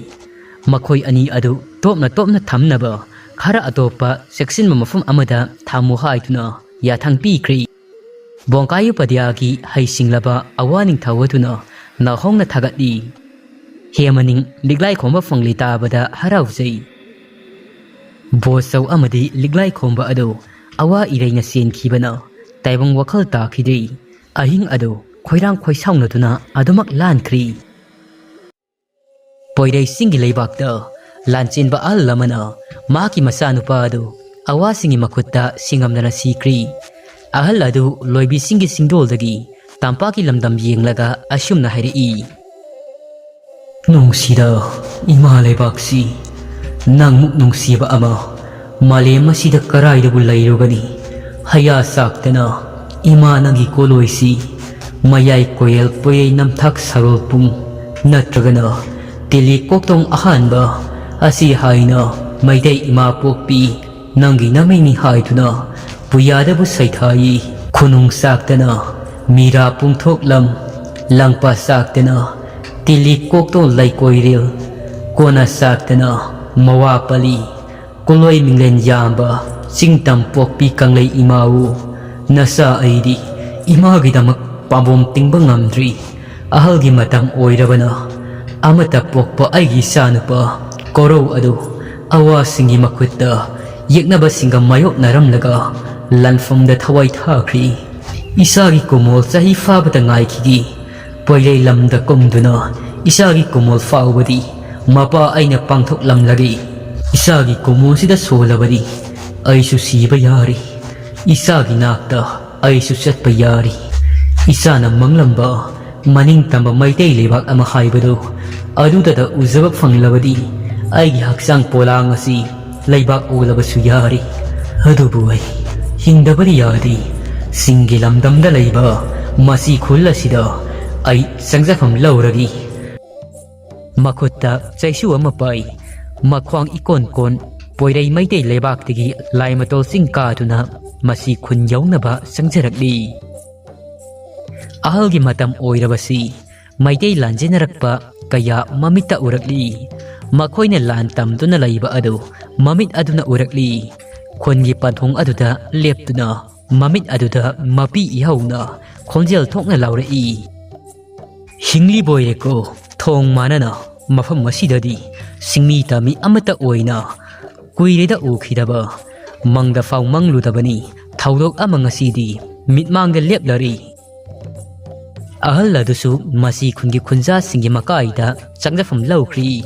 ꯃꯈꯣꯏ ꯑꯅꯤ ꯑꯗꯨ ꯇꯣꯞꯅ ꯇꯣꯞꯅ ꯊꯝꯅꯕ ꯈꯔ ꯑꯇꯣꯞꯄ ꯆꯦꯛꯁꯤꯟꯕ ꯃꯐꯝ ꯑꯃꯗ ꯊꯝꯃꯨ ꯍꯥꯏꯗꯨꯅ ꯌꯥꯊꯪ ꯄꯤꯈ꯭ꯔꯤ꯫ ꯕꯣꯡꯀꯥꯌꯨꯄꯥꯙ꯭ꯌꯥꯒꯤ ꯍꯩꯁꯤꯡꯂꯕ ꯑꯋꯥ ꯅꯤꯡꯊꯧ ꯑꯗꯨꯅ ꯅꯥꯍꯣꯡꯅ ꯊꯥꯒꯠꯂꯤ꯫ ꯍꯦ ꯃꯅꯤꯡ, ꯂꯤꯛꯂꯥꯏ ꯈꯣꯝꯕ ꯐꯪꯂꯤ ꯇꯥꯕꯗ ꯍꯔꯥꯎꯖꯩ꯫ ꯕꯣꯆꯧ ꯑꯃꯗꯤ ꯂꯤꯛꯂꯥꯏ ꯈꯣꯝꯕ ꯑꯗꯨ ꯑꯋꯥ ꯏꯔꯩꯅ ꯆꯦꯟꯈꯤꯕꯅ ꯇꯥꯏꯕꯪ ꯋꯥꯈꯜ ꯇꯥꯈꯤꯗ꯭ꯔꯤ꯫ ꯑꯍꯤꯡ ꯑꯗꯨ ꯈꯣꯏꯔꯥꯡ ꯈꯣꯏꯁꯥꯎꯅꯗꯨꯅ ꯑꯗꯨꯃꯛ ꯂꯥꯟꯈ꯭ꯔꯤ꯫ ꯄꯣꯏꯔꯩ ꯆꯤꯡꯒꯤ ꯂꯩꯕꯥꯛꯇ ꯂꯥꯟꯆꯦꯟꯕ ꯑꯍꯜ ꯑꯃꯅ ꯃꯍꯥꯛꯀꯤ ꯃꯆꯥꯅꯨꯄꯥ ꯑꯗꯨ ꯑꯋꯥꯁꯤꯡꯒꯤ ꯃꯈꯨꯠꯇ ꯁꯤꯡꯉꯝꯗꯅ ꯁꯤꯈ꯭ꯔꯤ꯫ ꯑꯍꯜ ꯑꯗꯨ ꯂꯣꯏꯕꯤꯁꯤꯡꯒꯤ ꯆꯤꯡꯗꯣꯜꯗꯒꯤ ꯇꯝꯄꯥꯛꯀꯤ ꯂꯝꯗꯝ ꯌꯦꯡꯂꯒ ꯑꯁꯨꯝꯅ ꯍꯥꯏꯔꯛꯏ, "ꯅꯨꯡꯁꯤꯗ ꯏꯃꯥ ꯂꯩꯕꯥꯛꯁꯤ, ꯅꯪꯃꯨꯛ ꯅꯨꯡꯁꯤꯕ ꯑꯃ ꯃꯥꯂꯦꯝ ꯑꯁꯤꯗ ꯀꯔꯥꯏꯗꯕꯨ ꯂꯩꯔꯨꯒꯅꯤ? ꯍꯌꯥ ꯆꯥꯛꯇꯅ ꯏꯃꯥ ꯅꯪꯒꯤ ꯀꯣꯂꯣꯏꯁꯤ, ꯃꯌꯥꯏ ꯀꯣꯌꯦꯜ ꯄꯣꯌꯩ ꯅꯝꯊꯥꯛ ꯁꯔꯣꯜ ꯄꯨꯡ, ꯅꯠꯇ꯭ꯔꯒꯅ ꯇꯤꯂꯤ ꯀꯣꯛꯇꯣꯡ ꯑꯍꯥꯟꯕ ꯑꯁꯤ ꯍꯥꯏꯅ ꯃꯩꯇꯩ ꯏꯃꯥ ꯄꯣꯛꯄꯤ ꯅꯪꯒꯤ ꯅꯃꯩꯅꯤ ꯍꯥꯏꯗꯨꯅ ꯄꯨꯌꯥꯗꯕꯨ ꯁꯩꯊꯥꯏ꯫ ꯈꯨꯅꯨꯡ ꯆꯥꯛꯇꯅ ꯃꯤꯔꯥ ꯄꯨꯡꯊꯣꯛꯂꯝ, ꯂꯪꯄꯥ ꯆꯥꯛꯇꯅ ꯇꯤꯂꯤ ꯀꯣꯛꯇꯣ ꯂꯩꯀꯣꯏꯔꯦꯜ, ꯀꯣꯟꯅ ꯆꯥꯛꯇꯅ ꯃꯋꯥ ꯄꯜꯂꯤ꯫ ꯀꯣꯂꯣꯏ ꯃꯤꯡꯂꯦꯟ ꯌꯥꯝꯕ ꯆꯤꯡꯇꯝ ꯄꯣꯛꯄꯤ ꯀꯪꯂꯩ ꯏꯃꯥꯕꯨ ꯅꯆꯥ ꯑꯩꯗꯤ ꯏꯃꯥꯒꯤꯗꯃꯛ ꯄꯥꯝꯕꯣꯝ ꯇꯤꯡꯕ ꯉꯝꯗ꯭ꯔꯤ꯫ ꯑꯍꯜꯒꯤ ꯃꯇꯝ ꯑꯣꯏꯔꯕꯅ ꯑꯃꯠꯇ ꯄꯣꯛꯄ ꯑꯩꯒꯤ ꯏꯆꯥꯅꯨꯄꯥ ꯀꯣꯔꯧ ꯑꯗꯨ ꯑꯋꯥꯁꯤꯡꯒꯤ ꯃꯈꯨꯠꯇ ꯌꯦꯛꯅꯕꯁꯤꯡꯒ ꯃꯥꯌꯣꯛꯅꯔꯝꯂꯒ ꯂꯥꯟꯐꯝꯗ ꯊꯋꯥꯏ ꯊꯥꯈ꯭ꯔꯤ꯫ ꯏꯆꯥꯒꯤ ꯀꯨꯃꯣꯜ ꯆꯍꯤ ꯐꯥꯕꯗ ꯉꯥꯏꯈꯤꯒꯦ꯫ ꯄꯣꯏꯔꯩ ꯂꯝꯗ ꯀꯨꯝꯗꯨꯅ ꯏꯆꯥꯒꯤ ꯀꯨꯃꯣꯜ ꯐꯥꯎꯕꯗꯤ ꯃꯄꯥ ꯑꯩꯅ ꯄꯥꯡꯊꯣꯛꯂꯝꯂꯒꯦ꯫ ꯏꯆꯥꯒꯤ ꯀꯨꯃꯣꯜꯁꯤꯗ ꯁꯣꯜꯂꯕꯗꯤ ꯑꯩꯁꯨ ꯁꯤꯕ ꯌꯥꯔꯤ꯫ ꯏꯆꯥꯒꯤ ꯅꯥꯛꯇ ꯑꯩꯁꯨ ꯆꯠꯄ ꯌꯥꯔꯤ꯫ ꯏꯆꯥꯅ ꯃꯪꯂꯝꯕ ꯃꯅꯤꯡ ꯇꯝꯕ ꯃꯩꯇꯩ ꯂꯩꯕꯥꯛ ꯑꯃ ꯍꯥꯏꯕꯗꯨ ꯑꯗꯨꯗꯇ ꯎꯖꯕ ꯐꯪꯂꯕꯗꯤ ꯑꯩꯒꯤ ꯍꯛꯆꯥꯡ ꯄꯣꯂꯥꯡ ꯑꯁꯤ ꯂꯩꯕꯥꯛ ꯑꯣꯜꯂꯕꯁꯨ ꯌꯥꯔꯤ꯫ ꯑꯗꯨꯕꯨ ꯑꯩ ꯍꯤꯡꯗꯕꯗꯤ ꯌꯥꯗꯦ꯫ ꯆꯤꯡꯒꯤ ꯂꯝꯗꯝꯗ ꯂꯩꯕ ꯃꯁꯤ ꯈꯨꯜ ꯑꯁꯤꯗ ꯑꯩ ꯆꯪꯖꯐꯝ ꯂꯧꯔꯒꯦ꯫" ꯃꯈꯨꯠꯇ ꯆꯩꯁꯨ ꯑꯃ ꯄꯥꯏ꯫ ꯃꯈ꯭ꯋꯥꯡ ꯏꯀꯣꯟ ꯀꯣꯟ ꯄꯣꯏꯔꯩ ꯃꯩꯇꯩ ꯂꯩꯕꯥꯛꯇꯒꯤ ꯂꯥꯏꯃꯇꯣꯜ ꯆꯤꯡ ꯀꯥꯗꯨꯅ ꯃꯁꯤ ꯈꯨꯟ ꯌꯧꯅꯕ ꯆꯪꯖꯔꯛꯂꯤ꯫ ꯑꯍꯜꯒꯤ ꯃꯇꯝ ꯑꯣꯏꯔꯕꯁꯤ ꯃꯩꯇꯩ ꯂꯥꯟꯖꯦꯟꯅꯔꯛꯄ ꯀꯌꯥ ꯃꯃꯤꯠꯇ ꯎꯔꯛꯂꯤ꯫ ꯃꯈꯣꯏꯅ ꯂꯥꯟ ꯇꯝꯗꯨꯅ ꯂꯩꯕ ꯑꯗꯨ ꯃꯃꯤꯠ ꯑꯗꯨꯅ ꯎꯔꯛꯂꯤ꯫ ꯈꯨꯟꯒꯤ ꯄꯟꯊꯨꯡ ꯑꯗꯨꯗ ꯂꯦꯞꯇꯨꯅ ꯃꯃꯤꯠ ꯑꯗꯨꯗ ꯃꯄꯤ ꯏꯍꯧꯅ ꯈꯣꯟꯖꯦꯜ ꯊꯣꯛꯅ ꯂꯥꯎꯔꯛꯏ, "ꯍꯤꯡꯂꯤꯕꯣꯏꯔꯦꯀꯣ, ꯊꯣꯡ ꯃꯥꯟꯅꯅ ꯃꯐꯝ ꯑꯁꯤꯗꯗꯤ ꯁꯤꯡꯃꯤ ꯇꯝꯃꯤ ꯑꯃꯠꯇ ꯑꯣꯏꯅ ꯀꯨꯏꯔꯦꯗ ꯎꯈꯤꯗꯕ꯫ ꯃꯪꯗ ꯐꯥꯎ ꯃꯪꯂꯨꯗꯕꯅꯤ꯫ ꯊꯧꯗꯣꯛ ꯑꯃ ꯉꯁꯤꯗꯤ ꯃꯤꯠꯃꯥꯡꯗ ꯂꯦꯞꯂꯔꯤ꯫" ꯑꯍꯜ ꯑꯗꯨꯁꯨ ꯃꯁꯤ ꯈꯨꯟꯒꯤ ꯈꯨꯟꯖꯥꯁꯤꯡꯒꯤ ꯃꯀꯥꯏꯗ ꯆꯪꯖꯐꯝ ꯂꯧꯈ꯭ꯔꯤ꯫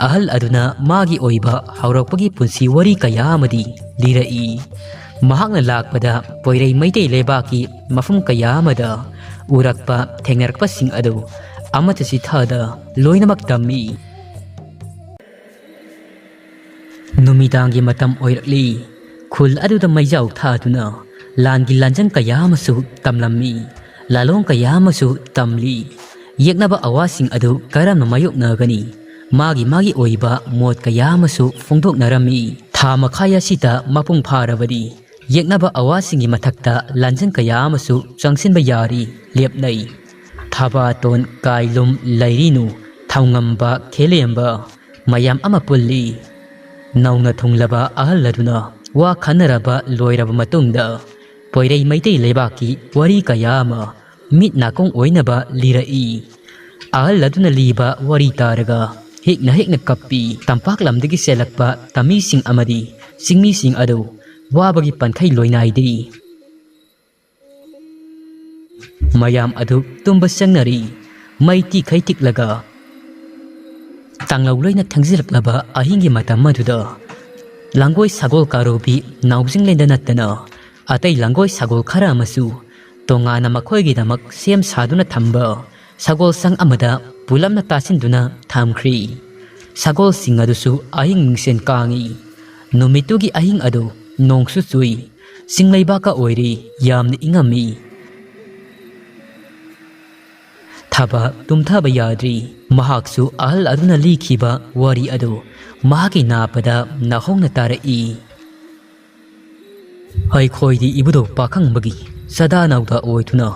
ꯑꯍꯜ ꯑꯗꯨꯅ ꯃꯥꯒꯤ ꯑꯣꯏꯕ ꯍꯧꯔꯛꯄꯒꯤ ꯄꯨꯟꯁꯤ ꯋꯥꯔꯤ ꯀꯌꯥ ꯑꯃꯗꯤ ꯂꯤꯔꯛꯏ꯫ ꯃꯍꯥꯛꯅ ꯂꯥꯛꯄꯗ ꯄꯣꯏꯔꯩ ꯃꯩꯇꯩ ꯂꯩꯕꯥꯛꯀꯤ ꯃꯐꯝ ꯀꯌꯥ ꯑꯃꯗ ꯎꯔꯛꯄ ꯊꯦꯡꯅꯔꯛꯄꯁꯤꯡ ꯑꯗꯨ ꯑꯃꯠꯇ ꯆꯤꯊꯗ ꯂꯣꯏꯅꯃꯛ ꯇꯝꯃꯤ꯫ ꯅꯨꯃꯤꯗꯥꯡꯒꯤ ꯃꯇꯝ ꯑꯣꯏꯔꯛꯂꯤ꯫ ꯈꯨꯜ ꯑꯗꯨꯗ ꯃꯩꯖꯥꯎ ꯊꯥꯗꯨꯅ ꯂꯥꯟꯒꯤ ꯂꯥꯟꯖꯪ ꯀꯌꯥ ꯑꯃꯁꯨ ꯇꯝꯂꯝꯃꯤ꯫ ꯂꯥꯂꯣꯡ ꯀꯌꯥ ꯑꯃꯁꯨ ꯇꯝꯂꯤ꯫ ꯌꯦꯛꯅꯕ ꯑꯋꯥꯁꯤꯡ ꯑꯗꯨ ꯀꯔꯝꯅ ꯃꯥꯌꯣꯛꯅꯒꯅꯤ? ꯃꯥꯒꯤ ꯃꯥꯒꯤ ꯑꯣꯏꯕ ꯃꯣꯠ ꯀꯌꯥ ꯑꯃꯁꯨ ꯐꯣꯡꯗꯣꯛꯅꯔꯝꯃꯤ꯫ ꯊꯥ ꯃꯈꯥꯏ ꯑꯁꯤꯗ ꯃꯄꯨꯡ ꯐꯥꯔꯕꯗꯤ ꯌꯦꯛꯅꯕ ꯑꯋꯥꯁꯤꯡꯒꯤ ꯃꯊꯛꯇ ꯂꯥꯟꯖꯪ ꯀꯌꯥ ꯑꯃꯁꯨ ꯆꯪꯁꯤꯟꯕ ꯌꯥꯔꯤ ꯂꯦꯞꯅꯩ꯫ ꯊꯕꯥꯇꯣꯟ, ꯀꯥꯏꯂꯨꯝ, ꯂꯩꯔꯤꯅꯨ, ꯊꯧꯉꯝꯕ, ꯈꯦꯂꯦꯝꯕ ꯃꯌꯥꯝ ꯑꯃ ꯄꯨꯜꯂꯤ꯫ ꯅꯧꯅ ꯊꯨꯡꯂꯕ ꯑꯍꯜ ꯑꯗꯨꯅ ꯋꯥ ꯈꯟꯅꯔꯕ ꯂꯣꯏꯔꯕ ꯃꯇꯨꯡꯗ ꯄꯣꯏꯔꯩ ꯃꯩꯇꯩ ꯂꯩꯕꯥꯛꯀꯤ ꯋꯥꯔꯤ ꯀꯌꯥ ꯑꯃ ꯃꯤꯠ ꯅꯥꯀꯣꯡ ꯑꯣꯏꯅꯕ ꯂꯤꯔꯛꯏ꯫ ꯑꯍꯜ ꯑꯗꯨꯅ ꯂꯤꯕ ꯋꯥꯔꯤ ꯇꯥꯔꯒ ꯍꯦꯛꯅ ꯍꯦꯛꯅ ꯀꯞꯄꯤ꯫ ꯇꯝꯄꯥꯛ ꯂꯝꯗꯒꯤ ꯆꯦꯜꯂꯛꯄ ꯇꯝꯃꯤꯁꯤꯡ ꯑꯃꯗꯤ ꯆꯤꯡꯃꯤꯁꯤꯡ ꯑꯗꯨ ꯋꯥꯕꯒꯤ ꯄꯟꯈꯩ ꯂꯣꯏꯅꯥꯏꯗ꯭ꯔꯤ꯫ ꯃꯌꯥꯝ ꯑꯗꯨ ꯇꯨꯝꯕ ꯆꯪꯅꯔꯤ꯫ ꯃꯩ ꯇꯤꯛꯈꯩ ꯇꯤꯛꯂꯒ ꯇꯥꯡꯂꯧ ꯂꯣꯏꯅ ꯊꯦꯡꯖꯤꯜꯂꯛꯂꯕ ꯑꯍꯤꯡꯒꯤ ꯃꯇꯝ ꯑꯗꯨꯗ ꯂꯥꯡꯒꯣꯏ ꯁꯒꯣꯜ ꯀꯥꯔꯣꯕꯤ ꯅꯥꯎꯖꯤꯡꯂꯦꯟꯗ ꯅꯠꯇꯅ ꯑꯇꯩ ꯂꯥꯡꯒꯣꯏ ꯁꯒꯣꯜ ꯈꯔ ꯑꯃꯁꯨ ꯇꯣꯉꯥꯟꯅ ꯃꯈꯣꯏꯒꯤꯗꯃꯛ ꯁꯦꯝ ꯁꯥꯗꯨꯅ ꯊꯝꯕ ꯁꯒꯣꯜ ꯁꯪ ꯑꯃꯗ ꯄꯨꯂꯞꯅ ꯇꯥꯁꯤꯟꯗꯨꯅ ꯊꯝꯈ꯭ꯔꯤ꯫ ꯁꯒꯣꯜꯁꯤꯡ ꯑꯗꯨꯁꯨ ꯑꯍꯤꯡ ꯃꯤꯡꯁꯦꯟ ꯀꯥꯡꯏ꯫ ꯅꯨꯃꯤꯠꯇꯨꯒꯤ ꯑꯍꯤꯡ ꯑꯗꯨ ꯅꯣꯡꯁꯨ ꯆꯨꯏ꯫ ꯆꯤꯡꯂꯩꯕꯥꯛꯀ ꯑꯣꯏꯔꯤ, ꯌꯥꯝꯅ ꯏꯪꯉꯝꯃꯤ꯫ ꯊꯕ ꯇꯨꯝꯊꯕ ꯌꯥꯗ꯭ꯔꯤ꯫ ꯃꯍꯥꯛꯁꯨ ꯑꯍꯜ ꯑꯗꯨꯅ ꯂꯤꯈꯤꯕ ꯋꯥꯔꯤ ꯑꯗꯨ ꯃꯍꯥꯛꯀꯤ ꯅꯥꯄꯗ ꯅꯥꯍꯣꯡꯅ ꯇꯥꯔꯛꯏ꯫ ꯑꯩꯈꯣꯏꯗꯤ ꯏꯕꯨꯙꯧ ꯄꯥꯈꯪꯕꯒꯤ ꯆꯥꯗꯥ ꯅꯥꯎꯗꯥ ꯑꯣꯏꯗꯨꯅ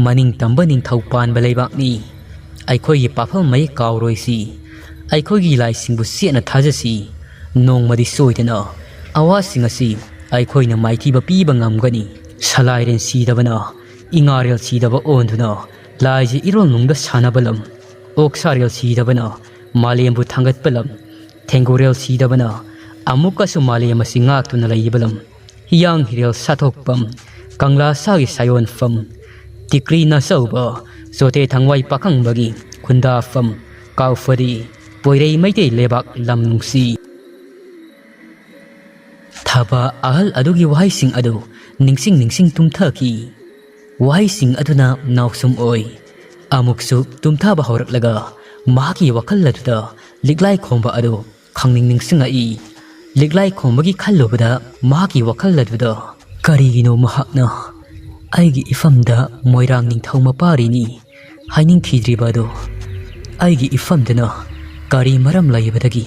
ꯃꯅꯤꯡ ꯇꯝꯕ ꯅꯤꯡꯊꯧ ꯄꯥꯟꯕ ꯂꯩꯕꯥꯛꯅꯤ꯫ ꯑꯩꯈꯣꯏꯒꯤ ꯄꯥꯐꯝ ꯃꯌꯦꯛ ꯀꯥꯎꯔꯣꯏꯁꯤ꯫ ꯑꯩꯈꯣꯏꯒꯤ ꯂꯥꯏꯁꯤꯡꯕꯨ ꯆꯦꯠꯅ ꯊꯥꯖꯁꯤ꯫ ꯅꯣꯡꯃꯗꯤ ꯁꯣꯏꯗꯅ ꯑꯋꯥꯁꯤꯡ ꯑꯁꯤ ꯑꯩꯈꯣꯏꯅ ꯃꯥꯏꯊꯤꯕ ꯄꯤꯕ ꯉꯝꯒꯅꯤ꯫ ꯁꯂꯥꯏꯔꯦꯟ ꯁꯤꯗꯕꯅ ꯏꯉꯥꯔꯦꯜ ꯁꯤꯗꯕ ꯑꯣꯟꯗꯨꯅ ꯂꯥꯏꯁꯦ ꯏꯔꯣꯜ ꯅꯨꯡꯗ ꯁꯥꯟꯅꯕ ꯂꯝ, ꯑꯣꯛꯁꯥꯔꯦꯜ ꯁꯤꯗꯕꯅ ꯃꯥꯂꯦꯝꯕꯨ ꯊꯥꯡꯒꯠꯄ ꯂꯝ, ꯊꯦꯡꯒꯨꯔꯦꯜ ꯁꯤꯗꯕꯅ ꯑꯃꯨꯛꯀꯁꯨ ꯃꯥꯂꯦꯝ ꯑꯁꯤ ꯉꯥꯛꯇꯨꯅ ꯂꯩꯔꯤꯕ ꯂꯝ, ꯍꯤꯌꯥꯡ ꯍꯤꯔꯦꯜ ꯁꯥꯊꯣꯛꯐꯝ, ꯀꯪꯂꯥ ꯁꯥꯒꯤ ꯁꯥꯌꯣꯟꯐꯝ, ꯇꯤꯀ꯭ꯔꯤ ꯅꯆꯧꯕ, ꯆꯣꯊꯦ ꯊꯥꯡꯋꯥꯏ ꯄꯥꯈꯪꯕꯒꯤ ꯈꯨꯟꯗꯥꯐꯝ, ꯀꯥꯎꯐꯗꯤ ꯄꯣꯏꯔꯩ ꯃꯩꯇꯩ ꯂꯩꯕꯥꯛ ꯂꯝ ꯅꯨꯡꯁꯤ꯫ ꯊꯥꯕ ꯑꯍꯜ ꯑꯗꯨꯒꯤ ꯋꯥꯍꯩꯁꯤꯡ ꯑꯗꯨ ꯅꯤꯡꯁꯤꯡ ꯅꯤꯡꯁꯤꯡ ꯇꯨꯝꯊꯈꯤ꯫ ꯋꯥꯍꯩꯁꯤꯡ ꯑꯗꯨꯅ ꯅꯥꯎꯁꯨꯝ ꯑꯣꯏ꯫ ꯑꯃꯨꯛꯁꯨ ꯇꯨꯝꯊꯕ ꯍꯧꯔꯛꯂꯒ ꯃꯍꯥꯛꯀꯤ ꯋꯥꯈꯜ ꯑꯗꯨꯗ ꯂꯤꯛꯂꯥꯏ ꯈꯣꯝꯕ ꯑꯗꯨ ꯈꯪꯅꯤꯡ ꯅꯤꯡꯁꯤꯡꯉꯛꯏ꯫ ꯂꯤꯛꯂꯥꯏ ꯈꯣꯝꯕꯒꯤ ꯈꯜꯂꯨꯕꯗ ꯃꯍꯥꯛꯀꯤ ꯋꯥꯈꯜ ꯑꯗꯨꯗ ꯀꯔꯤꯒꯤꯅꯣ ꯃꯍꯥꯛꯅ ꯑꯩꯒꯤ ꯏꯐꯝꯗ ꯃꯣꯏꯔꯥꯡ ꯅꯤꯡꯊꯧ ꯃꯄꯥꯔꯤꯅꯤ ꯍꯥꯏꯅꯤꯡꯈꯤꯗ꯭ꯔꯤꯕ ꯑꯗꯨ ꯑꯩꯒꯤ ꯏꯐꯝꯗꯅ ꯀꯔꯤ ꯃꯔꯝ ꯂꯩꯕꯗꯒꯤ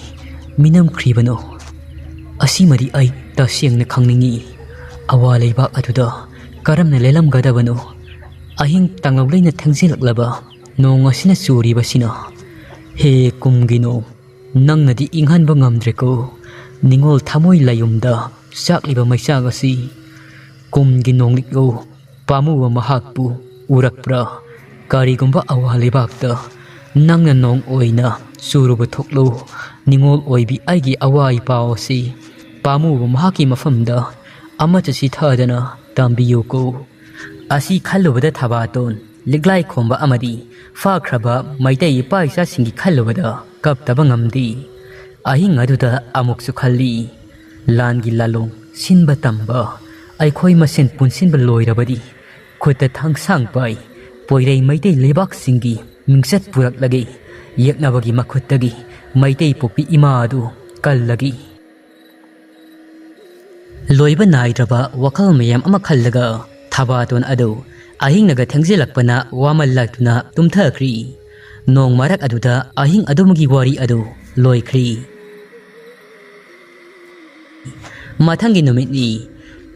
ꯃꯤꯅꯝꯈ꯭ꯔꯤꯕꯅꯣ? ꯑꯁꯤꯃꯗꯤ ꯑꯩ ꯇꯁꯦꯡꯅ ꯈꯪꯅꯤꯡꯏ꯫ ꯑꯋꯥ ꯂꯩꯕꯥꯛ ꯑꯗꯨꯗ ꯀꯔꯝꯅ ꯂꯦꯜꯂꯝꯒꯗꯕꯅꯣ? ꯑꯍꯤꯡ ꯇꯥꯡꯂꯧ ꯂꯩꯅ ꯊꯦꯡꯖꯤꯜꯂꯛꯂꯕ ꯅꯣꯡ ꯑꯁꯤꯅ ꯆꯨꯔꯤꯕꯁꯤꯅ, ꯍꯦ ꯀꯨꯝꯒꯤ ꯅꯣꯡ, ꯅꯪꯅꯗꯤ ꯏꯪꯍꯟꯕ ꯉꯝꯗ꯭ꯔꯦꯀꯣ ꯅꯤꯉꯣꯜ ꯊꯃꯣꯏ ꯂꯥꯌꯨꯝꯗ ꯆꯥꯛꯂꯤꯕ ꯃꯩꯆꯥꯛ ꯑꯁꯤ꯫ ꯀꯨꯝꯒꯤ ꯅꯣꯡꯂꯤꯛꯂꯣ ꯄꯥꯝꯃꯨꯕ ꯃꯍꯥꯛꯄꯨ ꯎꯔꯛꯄ꯭ꯔꯥ? ꯀꯔꯤꯒꯨꯝꯕ ꯑꯋꯥ ꯂꯩꯕꯥꯛꯇ ꯅꯪꯅ ꯅꯣꯡ ꯑꯣꯏꯅ ꯆꯨꯔꯨꯕ ꯊꯣꯛꯂꯣ, ꯅꯤꯉꯣꯜ ꯑꯣꯏꯕꯤ ꯑꯩꯒꯤ ꯑꯋꯥ ꯏꯄꯥꯎ ꯑꯁꯤ ꯄꯥꯝꯃꯨꯕ ꯃꯍꯥꯛꯀꯤ ꯃꯐꯝꯗ ꯑꯃꯠꯇ ꯆꯤꯊꯗꯅ ꯇꯝꯕꯤꯌꯨꯀꯣ꯫ ꯑꯁꯤ ꯈꯜꯂꯨꯕꯗ ꯊꯕꯥꯇꯣꯟ, ꯂꯤꯛꯂꯥꯏ ꯈꯣꯝꯕ ꯑꯃꯗꯤ ꯐꯥꯈ꯭ꯔꯕ ꯃꯩꯇꯩ ꯏꯄꯥ ꯏꯆꯥꯁꯤꯡꯒꯤ ꯈꯜꯂꯨꯕꯗ ꯀꯞꯇꯕ ꯉꯝꯗꯦ꯫ ꯑꯍꯤꯡ ꯑꯗꯨꯗ ꯑꯃꯨꯛꯁꯨ ꯈꯜꯂꯤ, ꯂꯥꯟꯒꯤ ꯂꯥꯂꯣꯡ ꯁꯤꯟꯕ ꯇꯝꯕ ꯑꯩꯈꯣꯏ ꯃꯁꯦꯟ ꯄꯨꯟꯁꯤꯟꯕ ꯂꯣꯏꯔꯕꯗꯤ ꯈꯨꯠꯇ ꯊꯥꯡꯁꯥꯡ ꯄꯥꯏ ꯄꯣꯏꯔꯩ ꯃꯩꯇꯩ ꯂꯩꯕꯥꯛꯁꯤꯡꯒꯤ ꯃꯤꯡꯆꯠ ꯄꯨꯔꯛꯂꯒꯦ꯫ ꯌꯦꯛꯅꯕꯒꯤ ꯃꯈꯨꯠꯇꯒꯤ ꯃꯩꯇꯩ ꯄꯣꯛꯄꯤ ꯏꯃꯥ ꯑꯗꯨ ꯀꯜꯂꯒꯦ꯫ ꯂꯣꯏꯕ ꯅꯥꯏꯗ꯭ꯔꯕ ꯋꯥꯈꯜ ꯃꯌꯥꯝ ꯑꯃ ꯈꯜꯂꯒ ꯊꯕꯥꯇꯣꯟ ꯑꯗꯨ ꯑꯍꯤꯡꯅꯒ ꯊꯦꯡꯖꯤꯜꯂꯛꯄꯅ ꯋꯥꯃꯜꯂꯛꯇꯨꯅ ꯇꯨꯝꯊꯈ꯭ꯔꯤ꯫ ꯅꯣꯡ ꯃꯔꯛ ꯑꯗꯨꯗ ꯑꯍꯤꯡ ꯑꯗꯨꯃꯒꯤ ꯋꯥꯔꯤ ꯑꯗꯨ ꯂꯣꯏꯈ꯭ꯔꯤ꯫ ꯃꯊꯪꯒꯤ ꯅꯨꯃꯤꯠꯅꯤ꯫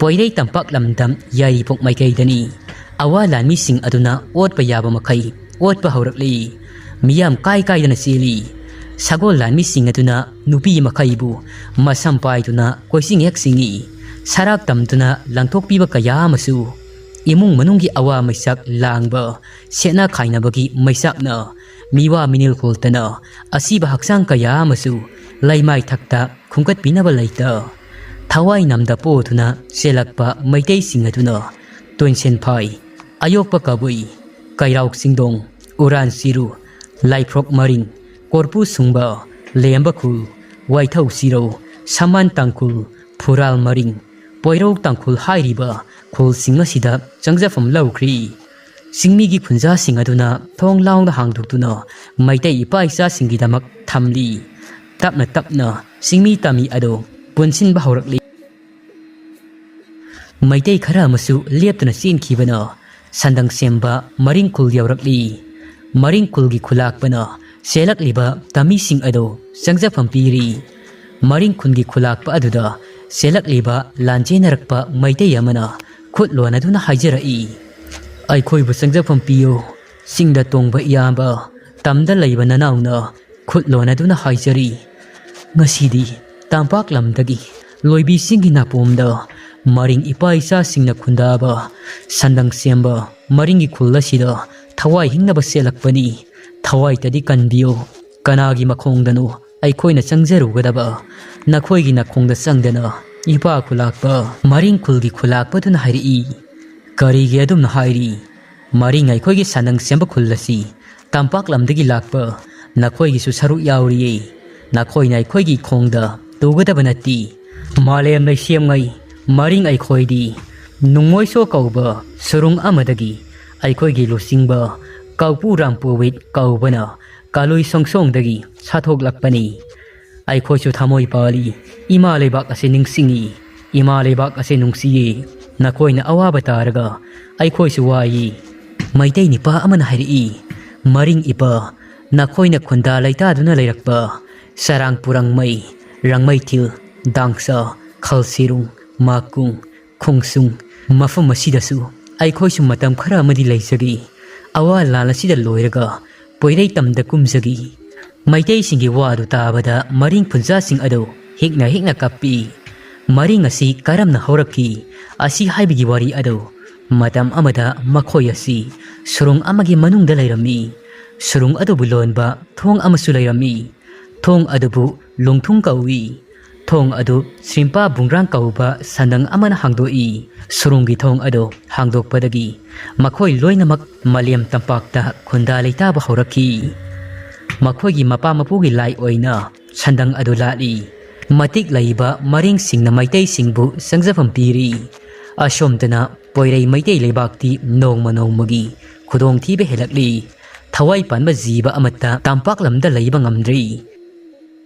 ꯄꯣꯏꯔꯩ ꯇꯝꯄꯥꯛ ꯂꯝꯗꯝ ꯌꯥꯏꯔꯤꯄꯣꯛ ꯃꯥꯏꯀꯩꯗꯅꯤ꯫ ꯑꯋꯥ ꯂꯥꯟꯃꯤꯁꯤꯡ ꯑꯗꯨꯅ ꯑꯣꯠꯄ ꯌꯥꯕ ꯃꯈꯩ ꯑꯣꯠꯄ ꯍꯧꯔꯛꯂꯤ꯫ ꯃꯤꯌꯥꯝ ꯀꯥꯏ ꯀꯥꯏꯗꯅ ꯆꯦꯜꯂꯤ꯫ ꯁꯒꯣꯜ ꯂꯥꯟꯃꯤꯁꯤꯡ ꯑꯗꯨꯅ ꯅꯨꯄꯤ ꯃꯈꯩꯕꯨ ꯃꯁꯝ ꯄꯥꯏꯗꯨꯅ ꯀꯣꯏꯆꯤꯡ ꯍꯦꯛ ꯆꯤꯡꯏ꯫ ꯁꯔꯥꯛ ꯇꯝꯗꯨꯅ ꯂꯪꯊꯣꯛꯄꯤꯕ ꯀꯌꯥ ꯑꯃꯁꯨ꯫ ꯏꯃꯨꯡ ꯃꯅꯨꯡꯒꯤ ꯑꯋꯥ ꯃꯩꯆꯥꯛ ꯂꯥꯡꯕ, ꯁꯦꯠꯅ ꯈꯥꯏꯅꯕꯒꯤ ꯃꯩꯆꯥꯛꯅ ꯃꯤꯋꯥ ꯃꯤꯅꯤꯜ ꯈꯣꯜꯇꯅ ꯑꯁꯤꯕ ꯍꯛꯆꯥꯡ ꯀꯌꯥ ꯑꯃꯁꯨ ꯂꯩꯃꯥꯏ ꯊꯛꯇ ꯈꯨꯝꯒꯠꯄꯤꯅꯕ ꯂꯩꯇ, ꯊꯋꯥꯏ ꯅꯝꯗ ꯄꯣꯗꯨꯅ ꯆꯦꯜꯂꯛꯄ ꯃꯩꯇꯩꯁꯤꯡ ꯑꯗꯨꯅ ꯇꯣꯏꯁꯦꯟ ꯐꯥꯏ, ꯑꯌꯣꯛꯄ ꯀꯕꯨꯏ, ꯀꯩꯔꯥꯎ ꯆꯤꯡꯗꯣꯡ, ꯎꯔꯥꯟ ꯆꯤꯔꯨ, ꯂꯥꯏꯐ꯭ꯔꯣꯛ ꯃꯔꯤꯡ, ꯀꯣꯔꯄꯨ ꯁꯨꯡꯕ, ꯂꯦꯝꯕ ꯈꯨꯜ, ꯋꯥꯏꯊꯧ ꯆꯤꯔꯧ, ꯁꯃꯥꯟ ꯇꯥꯡꯈꯨꯜ, ꯐꯨꯔꯥꯜ ꯃꯔꯤꯡ, ꯄꯣꯏꯔꯧ ꯇꯥꯡꯈꯨꯜ ꯍꯥꯏꯔꯤꯕ ꯈꯨꯜꯁꯤꯡ ꯑꯁꯤꯗ ꯆꯪꯖꯐꯝ ꯂꯧꯈ꯭ꯔꯤ꯫ ꯆꯤꯡꯃꯤꯒꯤ ꯈꯨꯟꯖꯥꯁꯤꯡ ꯑꯗꯨꯅ ꯊꯣꯡ ꯂꯥꯎꯅ ꯍꯥꯡꯗꯣꯛꯇꯨꯅ ꯃꯩꯇꯩ ꯏꯄꯥ ꯏꯆꯥꯁꯤꯡꯒꯤꯗꯃꯛ ꯊꯝꯂꯤ꯫ ꯇꯞꯅ ꯇꯞꯅ ꯆꯤꯡꯃꯤ ꯇꯝꯃꯤ ꯑꯗꯨ ꯄꯨꯟꯁꯤꯟꯕ ꯍꯧꯔꯛꯂꯤ꯫ ꯃꯩꯇꯩ ꯈꯔ ꯑꯃꯁꯨ ꯂꯦꯞꯇꯅ ꯆꯦꯟꯈꯤꯕꯅ ꯁꯟꯗꯪ ꯁꯦꯝꯕ ꯃꯔꯤꯡ ꯈꯨꯜ ꯌꯧꯔꯛꯂꯤ꯫ ꯃꯔꯤꯡ ꯈꯨꯜꯒꯤ ꯈꯨꯂꯥꯛꯄꯅ ꯆꯦꯜꯂꯛꯂꯤꯕ ꯇꯝꯃꯤꯁꯤꯡ ꯑꯗꯨ ꯆꯪꯖꯐꯝ ꯄꯤꯔꯤ꯫ ꯃꯔꯤꯡ ꯈꯨꯜꯒꯤ ꯈꯨꯂꯥꯛꯄ ꯑꯗꯨꯗ ꯆꯦꯜꯂꯛꯂꯤꯕ ꯂꯥꯟꯖꯦꯟꯅꯔꯛꯄ ꯃꯩꯇꯩ ꯑꯃꯅ ꯈꯨꯠ ꯂꯣꯟꯅꯗꯨꯅ ꯍꯥꯏꯖꯔꯛꯏ, "ꯑꯩꯈꯣꯏꯕꯨ ꯆꯪꯖꯐꯝ ꯄꯤꯌꯨ꯫ ꯆꯤꯡꯗ ꯇꯣꯡꯕ ꯏꯌꯥꯝꯕ, ꯇꯝꯗ ꯂꯩꯕ ꯅꯅꯥꯎꯅ ꯈꯨꯠ ꯂꯣꯟꯅꯗꯨꯅ ꯍꯥꯏꯖꯔꯤ꯫ ꯉꯁꯤꯗꯤ ꯇꯝꯄꯥꯛ ꯂꯝꯗꯒꯤ ꯂꯣꯏꯕꯤꯁꯤꯡꯒꯤ ꯅꯥꯄꯣꯝꯗ ꯃꯔꯤꯡ ꯏꯄꯥ ꯏꯆꯥꯁꯤꯡꯅ ꯈꯨꯟꯗꯥꯕ ꯁꯟꯗꯪ ꯁꯦꯝꯕ ꯃꯔꯤꯡꯒꯤ ꯈꯨꯜ ꯑꯁꯤꯗ ꯊꯋꯥꯏ ꯍꯤꯡꯅꯕ ꯆꯦꯜꯂꯛꯄꯅꯤ꯫ ꯊꯋꯥꯏꯇꯗꯤ ꯀꯟꯕꯤꯌꯨ꯫ ꯀꯅꯥꯒꯤ ꯃꯈꯣꯡꯗꯅꯣ ꯑꯩꯈꯣꯏꯅ ꯆꯪꯖꯔꯨꯒꯗꯕ? ꯅꯈꯣꯏꯒꯤ ꯅꯈꯣꯡꯗ ꯆꯪꯗꯅ ꯏꯄꯥ ꯈꯨꯂꯥꯛꯄ ꯃꯔꯤꯡ ꯈꯨꯜꯒꯤ ꯈꯨꯂꯥꯛꯄꯗꯨꯅ ꯍꯥꯏꯔꯛꯏ꯫ ꯀꯔꯤꯒꯤ ꯑꯗꯨꯝꯅ ꯍꯥꯏꯔꯤ? ꯃꯔꯤꯡ ꯑꯩꯈꯣꯏꯒꯤ ꯁꯟꯗꯪ ꯁꯦꯝꯕ ꯈꯨꯜ ꯑꯁꯤ ꯇꯝꯄꯥꯛ ꯂꯝꯗꯒꯤ ꯂꯥꯛꯄ ꯅꯈꯣꯏꯒꯤꯁꯨ ꯁꯔꯨꯛ ꯌꯥꯎꯔꯤꯌꯦ꯫ ꯅꯈꯣꯏꯅ ꯑꯩꯈꯣꯏꯒꯤ ꯈꯣꯡꯗ ꯇꯨꯒꯗꯕ ꯅꯠꯇꯦ꯫ ꯃꯥꯂꯦꯝ ꯂꯩꯁꯦꯝꯉꯩ, ꯃꯔꯤꯡ ꯑꯩꯈꯣꯏꯗꯤ ꯅꯨꯡꯃꯣꯏꯁꯣ ꯀꯧꯕ ꯁꯨꯔꯨꯡ ꯑꯃꯗꯒꯤ ꯑꯩꯈꯣꯏꯒꯤ ꯂꯨꯆꯤꯡꯕ ꯀꯧꯄꯨ ꯔꯥꯝꯄꯨꯋꯤꯠ ꯀꯧꯕꯅ ꯀꯥꯂꯨꯏ ꯁꯣꯡꯁꯣꯡꯗꯒꯤ ꯁꯥꯊꯣꯛꯂꯛꯄꯅꯤ꯫ ꯑꯩꯈꯣꯏꯁꯨ ꯊꯃꯣꯏ ꯄꯥꯜꯂꯤ꯫ ꯏꯃꯥ ꯂꯩꯕꯥꯛ ꯑꯁꯤ ꯅꯤꯡꯁꯤꯡꯉꯤ꯫ ꯏꯃꯥ ꯂꯩꯕꯥꯛ ꯑꯁꯤ ꯅꯨꯡꯁꯤꯌꯦ꯫ ꯅꯈꯣꯏꯅ ꯑꯋꯥꯕ ꯇꯥꯔꯒ ꯑꯩꯈꯣꯏꯁꯨ ꯋꯥꯏꯌꯦ꯫ ꯃꯩꯇꯩ ꯅꯤꯄꯥ ꯑꯃꯅ ꯍꯥꯏꯔꯛꯏ, "ꯃꯔꯤꯡ ꯏꯄꯥ, ꯅꯈꯣꯏꯅ ꯈꯨꯟꯗꯥ ꯂꯩꯇꯥꯗꯨꯅ ꯂꯩꯔꯛꯄ ꯁꯔꯥꯡ ꯄꯨꯔꯥꯡꯃꯩ, ꯔꯥꯡꯃꯩꯊꯤꯜ, ꯗꯥꯡꯁꯥ, ꯈꯜꯁꯤꯔꯨꯡ, ꯃꯥꯀꯨꯡ, ꯈꯣꯡꯁꯨꯡ ꯃꯐꯝ ꯑꯁꯤꯗꯁꯨ ꯑꯩꯈꯣꯏꯁꯨ ꯃꯇꯝ ꯈꯔ ꯑꯃꯗꯤ ꯂꯩꯖꯒꯦ꯫ ꯑꯋꯥ ꯂꯥꯟ ꯑꯁꯤꯗ ꯂꯣꯏꯔꯒ ꯄꯣꯏꯔꯩ ꯇꯝꯗ ꯀꯨꯝꯖꯒꯦ꯫ ꯃꯩꯇꯩꯁꯤꯡꯒꯤ ꯋꯥ ꯑꯗꯨ ꯇꯥꯕꯗ ꯃꯔꯤꯡ ꯈꯨꯟꯖꯥꯁꯤꯡ ꯑꯗꯨ ꯍꯤꯛꯅ ꯍꯤꯛꯅ ꯀꯞꯄꯤ꯫ ꯃꯔꯤꯡ ꯑꯁꯤ ꯀꯔꯝꯅ ꯍꯧꯔꯛꯈꯤ? ꯑꯁꯤ ꯍꯥꯏꯕꯒꯤ ꯋꯥꯔꯤ ꯑꯗꯨ ꯃꯇꯝ ꯑꯃꯗ ꯃꯈꯣꯏ ꯑꯁꯤ ꯁꯨꯔꯨꯡ ꯑꯃꯒꯤ ꯃꯅꯨꯡꯗ ꯂꯩꯔꯝꯃꯤ꯫ ꯁꯨꯔꯨꯡ ꯑꯗꯨꯕꯨ ꯂꯣꯟꯕ ꯊꯣꯡ ꯑꯃꯁꯨ ꯂꯩꯔꯝꯃꯤ꯫ ꯊꯣꯡ ꯑꯗꯨꯕꯨ ꯂꯨꯡꯊꯨꯡ ꯀꯧꯏ꯫ ꯊꯣꯡ ꯑꯗꯨ ꯁ꯭ꯔꯤꯝꯄꯥ ꯕꯨꯡꯒ꯭ꯔꯥꯡ ꯀꯧꯕ ꯁꯟꯗꯪ ꯑꯃꯅ ꯍꯥꯡꯗꯣꯛꯏ꯫ ꯁꯨꯔꯨꯡꯒꯤ ꯊꯣꯡ ꯑꯗꯨ ꯍꯥꯡꯗꯣꯛꯄꯗꯒꯤ ꯃꯈꯣꯏ ꯂꯣꯏꯅꯃꯛ ꯃꯥꯂꯦꯝ ꯇꯝꯄꯥꯛꯇ ꯈꯨꯟꯗꯥ ꯂꯩꯇꯥꯕ ꯍꯧꯔꯛꯈꯤ꯫ ꯃꯈꯣꯏꯒꯤ ꯃꯄꯥ ꯃꯄꯨꯒꯤ ꯂꯥꯏ ꯑꯣꯏꯅ ꯁꯟꯗꯪ ꯑꯗꯨ ꯂꯥꯠꯂꯤ꯫ ꯃꯇꯤꯛ ꯂꯩꯕ ꯃꯔꯤꯡꯁꯤꯡꯅ ꯃꯩꯇꯩꯁꯤꯡꯕꯨ ꯆꯪꯖꯐꯝ ꯄꯤꯔꯤ꯫ ꯑꯁꯣꯝꯗꯅ ꯄꯣꯏꯔꯩ ꯃꯩꯇꯩ ꯂꯩꯕꯥꯛꯇꯤ ꯅꯣꯡꯃ ꯅꯣꯡꯃꯒꯤ ꯈꯨꯗꯣꯡꯊꯤꯕ ꯍꯦꯜꯂꯛꯂꯤ꯫ ꯊꯋꯥꯏ ꯄꯥꯟꯕ ꯖꯤꯕ ꯑꯃꯠꯇ ꯇꯝꯄꯥꯛ ꯂꯝꯗ ꯂꯩꯕ ꯉꯝꯗ꯭ꯔꯤ꯫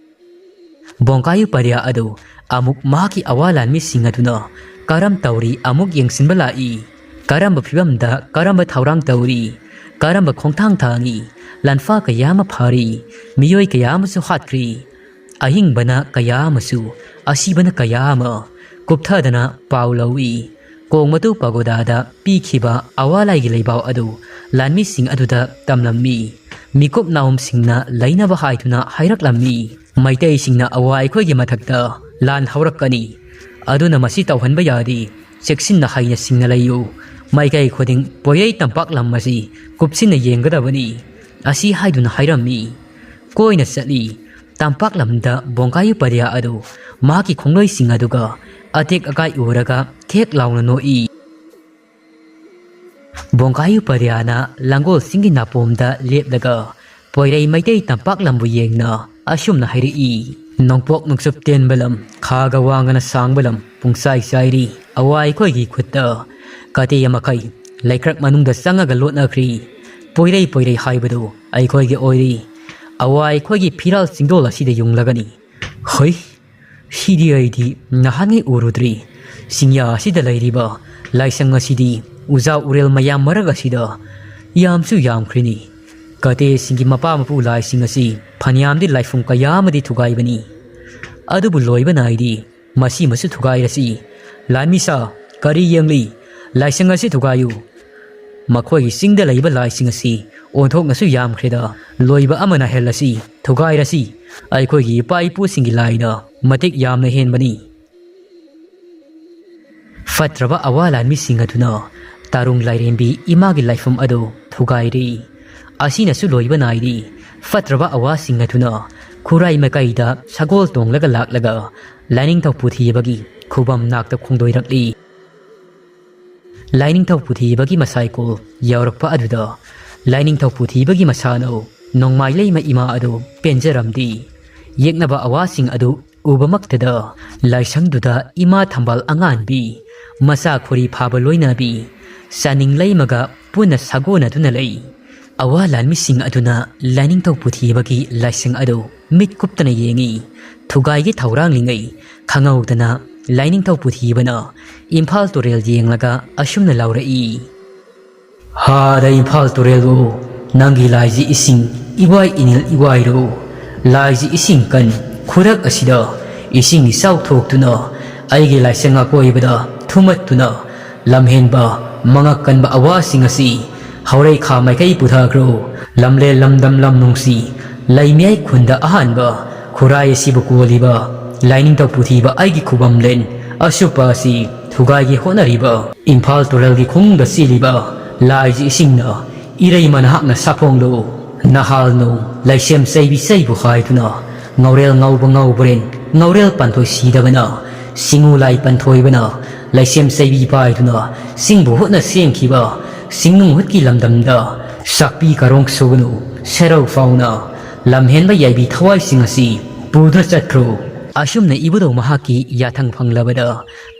ꯕꯣꯡꯀꯥꯌꯨ ꯄꯔꯤꯌꯥ ꯑꯗꯨ ꯑꯃꯨꯛ ꯃꯍꯥꯛꯀꯤ ꯑꯋꯥ ꯂꯥꯟꯃꯤꯁꯤꯡ ꯑꯗꯨꯅ ꯀꯔꯝ ꯇꯧꯔꯤ ꯑꯃꯨꯛ ꯌꯦꯡꯁꯤꯟꯕ ꯂꯥꯛꯏ꯫ ꯀꯔꯝꯕ ꯐꯤꯚꯝꯗ ꯀꯔꯝꯕ ꯊꯧꯔꯥꯡ ꯇꯧꯔꯤ, ꯀꯔꯝꯕ ꯈꯣꯡꯊꯥꯡ ꯊꯥꯡꯏ, ꯂꯥꯟꯐꯥ ꯀꯌꯥ ꯑꯃ ꯐꯥꯔꯤ, ꯃꯤꯑꯣꯏ ꯀꯌꯥ ꯑꯃꯁꯨ ꯍꯥꯠꯈ꯭ꯔꯤ꯫ ꯑꯍꯤꯡꯕꯅ ꯀꯌꯥ ꯑꯃꯁꯨ, ꯑꯁꯤꯕꯅ ꯀꯌꯥ ꯑꯃ ꯀꯨꯞꯊꯗꯅ ꯄꯥꯎ ꯂꯧꯏ꯫ ꯀꯣꯡꯃꯇꯨ ꯄꯥꯒꯣꯗꯥꯗ ꯄꯤꯈꯤꯕ ꯑꯋꯥ ꯂꯥꯏꯒꯤ ꯂꯩꯕꯥꯎ ꯑꯗꯨ ꯂꯥꯟꯃꯤꯁꯤꯡ ꯑꯗꯨꯗ ꯇꯝꯂꯝꯃꯤ꯫ ꯃꯤꯀꯨꯞ ꯅꯥꯎꯝꯁꯤꯡꯅ ꯂꯩꯅꯕ ꯍꯥꯏꯗꯨꯅ ꯍꯥꯏꯔꯛꯂꯝꯃꯤ꯫ ꯃꯩꯇꯩꯁꯤꯡꯅ ꯑꯋꯥ ꯑꯩꯈꯣꯏꯒꯤ ꯃꯊꯛꯇ ꯂꯥꯟ ꯍꯧꯔꯛꯀꯅꯤ, ꯑꯗꯨꯅ ꯃꯁꯤ ꯇꯧꯍꯟꯕ ꯌꯥꯗꯦ꯫ ꯆꯦꯛꯁꯤꯟꯅ ꯍꯩꯅ ꯁꯤꯡꯅ ꯂꯩꯌꯨ꯫ ꯃꯥꯏꯀꯩ ꯈꯨꯗꯤꯡ ꯄꯣꯏꯔꯩ ꯇꯝꯄꯥꯛ ꯂꯝ ꯑꯁꯤ ꯀꯨꯞꯁꯤꯟꯅ ꯌꯦꯡꯒꯗꯕꯅꯤ꯫ ꯑꯁꯤ ꯍꯥꯏꯗꯨꯅ ꯍꯥꯏꯔꯝꯃꯤ꯫ ꯀꯣꯏꯅ ꯆꯠꯂꯤ꯫ ꯇꯝꯄꯥꯛ ꯂꯝꯗ ꯕꯣꯡꯀꯥꯌꯨ ꯄꯔꯤꯌꯥ ꯑꯗꯨ ꯃꯍꯥꯛꯀꯤ ꯈꯣꯡꯂꯣꯏꯁꯤꯡ ꯑꯗꯨꯒ ꯑꯇꯦꯛ ꯑꯀꯥꯏ ꯎꯔꯒ ꯊꯦꯛ ꯂꯥꯎꯅ ꯅꯣꯛꯏ꯫ ꯕꯣꯡꯀꯥꯌꯨ ꯄꯔꯤꯌꯥꯅ ꯂꯥꯡꯒꯣꯜꯁꯤꯡꯒꯤ ꯅꯥꯄꯣꯝꯗ ꯂꯦꯞꯂꯒ ꯄꯣꯏꯔꯩ ꯃꯩꯇꯩ ꯇꯝꯄꯥꯛ ꯂꯝꯕꯨ ꯌꯦꯡꯅ ꯑꯁꯨꯝꯅ ꯍꯥꯏꯔꯛꯏ꯫ ꯅꯣꯡꯄꯣꯛ ꯅꯨꯡꯆꯨꯞ ꯇꯦꯟꯕ ꯂꯝ, ꯈꯥꯒ ꯋꯥꯡꯒꯅ ꯁꯥꯡꯕ ꯂꯝ, ꯄꯨꯡꯆꯥꯏ ꯆꯥꯏꯔꯤ ꯑꯋꯥ ꯑꯩꯈꯣꯏꯒꯤ ꯈꯨꯠꯇ꯫ ꯀꯇꯦ ꯃꯈꯩ ꯂꯩꯀ꯭ꯔꯛ ꯃꯅꯨꯡꯗ ꯆꯪꯉꯒ ꯂꯣꯠꯅꯈ꯭ꯔꯤ꯫ ꯄꯣꯏꯔꯩ ꯄꯣꯏꯔꯩ ꯍꯥꯏꯕꯗꯨ ꯑꯩꯈꯣꯏꯒꯤ ꯑꯣꯏꯔꯤ꯫ ꯑꯋꯥ ꯑꯩꯈꯣꯏꯒꯤ ꯐꯤꯔꯥꯜ ꯆꯤꯡꯗꯣꯜ ꯑꯁꯤꯗ ꯌꯨꯡꯂꯒꯅꯤ꯫ ꯍꯣꯏ, ꯁꯤꯗꯤ ꯑꯩꯗꯤ ꯅꯍꯥꯟꯉꯩ ꯎꯔꯨꯗ꯭ꯔꯤ꯫ ꯆꯤꯡꯌꯥ ꯑꯁꯤꯗ ꯂꯩꯔꯤꯕ ꯂꯥꯏꯁꯪ ꯑꯁꯤꯗꯤ ꯎꯖꯥ ꯎꯔꯦꯜ ꯃꯌꯥꯝ ꯃꯔꯛ ꯑꯁꯤꯗ ꯌꯥꯝꯁꯨ ꯌꯥꯝꯈ꯭ꯔꯤꯅꯤ꯫ ꯀꯇꯦꯁꯤꯡꯒꯤ ꯃꯄꯥ ꯃꯄꯨ ꯂꯥꯏꯁꯤꯡ ꯑꯁꯤ ꯐꯅꯌꯥꯝꯗꯤ ꯂꯥꯏꯐꯝ ꯀꯌꯥ ꯑꯃꯗꯤ ꯊꯨꯒꯥꯏꯕꯅꯤ꯫ ꯑꯗꯨꯕꯨ ꯂꯣꯏꯕ ꯅꯥꯏꯗꯦ꯫ ꯃꯁꯤꯃꯁꯨ ꯊꯨꯒꯥꯏꯔꯁꯤ꯫ ꯂꯥꯟꯃꯤꯁꯥ, ꯀꯔꯤ ꯌꯦꯡꯂꯤ? ꯂꯥꯏꯁꯪ ꯑꯁꯤ ꯊꯨꯒꯥꯏꯌꯨ꯫ ꯃꯈꯣꯏꯒꯤ ꯆꯤꯡꯗ ꯂꯩꯕ ꯂꯥꯏꯁꯤꯡ ꯑꯁꯤ ꯑꯣꯟꯊꯣꯛꯅꯁꯨ ꯌꯥꯝꯈ꯭ꯔꯦꯗ꯫ ꯂꯣꯏꯕ ꯑꯃ ꯅꯥꯏꯍꯜꯂꯁꯤ, ꯊꯨꯒꯥꯏꯔꯁꯤ꯫ ꯑꯩꯈꯣꯏꯒꯤ ꯏꯄꯥ ꯏꯄꯨꯁꯤꯡꯒꯤ ꯂꯥꯏꯅ ꯃꯇꯤꯛ ꯌꯥꯝꯅ ꯍꯦꯟꯕꯅꯤ꯫ ꯐꯠꯇ꯭ꯔꯕ ꯑꯋꯥ ꯂꯥꯟꯃꯤꯁꯤꯡ ꯑꯗꯨꯅ ꯇꯥꯔꯨꯡ ꯂꯥꯏꯔꯦꯝꯕꯤ ꯏꯃꯥꯒꯤ ꯂꯥꯏꯐꯝ ꯑꯗꯨ ꯊꯨꯒꯥꯏꯔꯤ꯫ ꯑꯁꯤꯅꯁꯨ ꯂꯣꯏꯕ ꯅꯥꯏꯔꯤ꯫ ꯐꯠꯇ꯭ꯔꯕ ꯑꯋꯥꯁꯤꯡ ꯑꯗꯨꯅ ꯈꯨꯔꯥꯏ ꯃꯥꯏꯀꯩꯗ ꯁꯒꯣꯜ ꯇꯣꯡꯂꯒ ꯂꯥꯛꯂꯒ ꯂꯥꯏꯅꯤꯡꯊꯧ ꯄꯨꯊꯤꯕꯒꯤ ꯈꯨꯕꯝ ꯅꯥꯛꯇ ꯈꯣꯡꯗꯣꯏꯔꯛꯂꯤ꯫ ꯂꯥꯏꯅꯤꯡꯊꯧ ꯄꯨꯊꯤꯕꯒꯤ ꯃꯁꯥꯏꯀꯣꯜ ꯌꯧꯔꯛꯄ ꯑꯗꯨꯗ ꯂꯥꯏꯅꯤꯡꯊꯧ ꯄꯨꯊꯤꯕꯒꯤ ꯃꯁꯥꯅ ꯅꯣꯡꯃꯥꯏ ꯂꯩꯃ ꯏꯃꯥ ꯑꯗꯨ ꯄꯦꯟꯖꯔꯝꯗꯦ꯫ ꯌꯦꯛꯅꯕ ꯑꯋꯥꯁꯤꯡ ꯑꯗꯨ ꯎꯕꯃꯛꯇꯗ ꯂꯥꯏꯁꯪꯗꯨꯗ ꯏꯃꯥ ꯊꯝꯕꯥꯜ ꯑꯉꯥꯟꯕꯤ, ꯃꯆꯥ ꯈꯣꯔꯤ ꯐꯥꯕ ꯂꯣꯏꯅꯕꯤ, ꯆꯥꯅꯤꯡ ꯂꯩꯃꯒ ꯄꯨꯟꯅ ꯁꯥꯒꯣꯟꯅꯗꯨꯅ ꯂꯩ꯫ ꯑꯋꯥ ꯂꯥꯟꯃꯤꯁꯤꯡ ꯑꯗꯨꯅ ꯂꯥꯏꯅꯤꯡꯊꯧ ꯄꯨꯊꯤꯕꯒꯤ ꯂꯥꯏꯁꯪ ꯑꯗꯨ ꯃꯤꯠ ꯀꯨꯞꯇꯅ ꯌꯦꯡꯏ꯫ ꯊꯨꯒꯥꯏꯒꯤ ꯊꯧꯔꯥꯡꯂꯤꯉꯩ ꯈꯪꯍꯧꯗꯅ ꯂꯥꯏꯅꯤꯡꯊꯧ ꯄꯨꯊꯤꯕꯅ ꯏꯝꯐꯥꯜ ꯇꯨꯔꯦꯜ ꯌꯦꯡꯂꯒ ꯑꯁꯨꯝꯅ ꯂꯥꯎꯔꯛꯏ, "ꯍꯥꯗ ꯏꯝꯐꯥꯜ ꯇꯨꯔꯦꯜꯕꯨ, ꯅꯪꯒꯤ ꯂꯥꯏꯖꯤ ꯏꯁꯤꯡ ꯏꯋꯥꯏ ꯏꯅꯤꯜ ꯏꯋꯥꯏꯔꯣ꯫ ꯂꯥꯏꯖꯤ ꯏꯁꯤꯡ ꯀꯟ ꯈꯨꯔꯛ ꯑꯁꯤꯗ ꯏꯁꯤꯡ ꯏꯆꯥꯎ ꯊꯣꯛꯇꯨꯅ ꯑꯩꯒꯤ ꯂꯥꯏꯁꯪ ꯑꯀꯣꯏꯕꯗ ꯊꯨꯝꯃꯠꯇꯨꯅ ꯂꯝꯍꯦꯟꯕ ꯃꯉꯛ ꯀꯟꯕ ꯑꯋꯥꯁꯤꯡ ꯑꯁꯤ ꯍꯧꯔꯩꯈꯥ ꯃꯥꯏꯀꯩ ꯄꯨꯊꯈ꯭ꯔꯣ꯫ ꯂꯝꯂꯦꯟ ꯂꯝꯗꯝ ꯂꯝ ꯅꯨꯡꯁꯤ ꯂꯩꯃꯤꯌꯥꯏ ꯈꯨꯟꯗ ꯑꯍꯥꯟꯕ ꯈꯨꯔꯥꯏ ꯑꯁꯤꯕꯨ ꯀꯣꯜꯂꯤꯕ ꯂꯥꯏꯅꯤꯡꯊꯧ ꯄꯨꯊꯤꯕ ꯑꯩꯒꯤ ꯈꯨꯕꯝꯂꯦꯟ ꯑꯁꯨꯞꯄ ꯑꯁꯤ ꯊꯨꯒꯥꯏꯒꯦ ꯍꯣꯠꯅꯔꯤꯕ ꯏꯝꯐꯥꯜ ꯇꯨꯔꯦꯜꯒꯤ ꯈꯣꯡꯅꯨꯡꯗ ꯆꯦꯜꯂꯤꯕ ꯂꯥꯏꯖꯤ ꯏꯁꯤꯡꯅ ꯏꯔꯩꯃ ꯅꯍꯥꯛꯅ ꯁꯥꯐꯣꯡꯂꯨ꯫ ꯅꯍꯥꯜ ꯅꯣꯡ ꯂꯩꯁꯦꯝ ꯆꯩꯕꯤ ꯆꯩꯕꯨ ꯍꯥꯏꯗꯨꯅ ꯉꯧꯔꯦꯜ ꯉꯧꯕ ꯉꯧꯕ꯭ꯔꯦꯟ ꯉꯧꯔꯦꯜ ꯄꯥꯟꯊꯣꯏ ꯁꯤꯗꯕꯅ ꯁꯤꯡꯉꯨ ꯂꯥꯏ ꯄꯟꯊꯣꯏꯕꯅ ꯂꯩꯁꯦꯝ ꯆꯩꯕꯤ ꯄꯥꯏꯗꯨꯅ ꯆꯤꯡꯕꯨ ꯍꯨꯠꯅ ꯁꯦꯝꯈꯤꯕ ꯆꯤꯡꯅꯨꯡ ꯍꯨꯠꯀꯤ ꯂꯝꯗꯝꯗ ꯁꯥꯛꯄꯤ ꯀꯥꯔꯣꯡ ꯁꯨꯒꯅꯨ ꯁꯦꯔꯧ ꯐꯥꯎꯅ ꯂꯝꯍꯦꯟꯕ ꯌꯥꯏꯕꯤ ꯊꯋꯥꯏꯁꯤꯡ ꯑꯁꯤ ꯄꯨꯗꯨꯅ ꯆꯠꯈ꯭ꯔꯣ꯫ ꯑꯁꯨꯝꯅ ꯏꯕꯨꯙꯧ ꯃꯍꯥꯛꯀꯤ ꯌꯥꯊꯪ ꯐꯪꯂꯕꯗ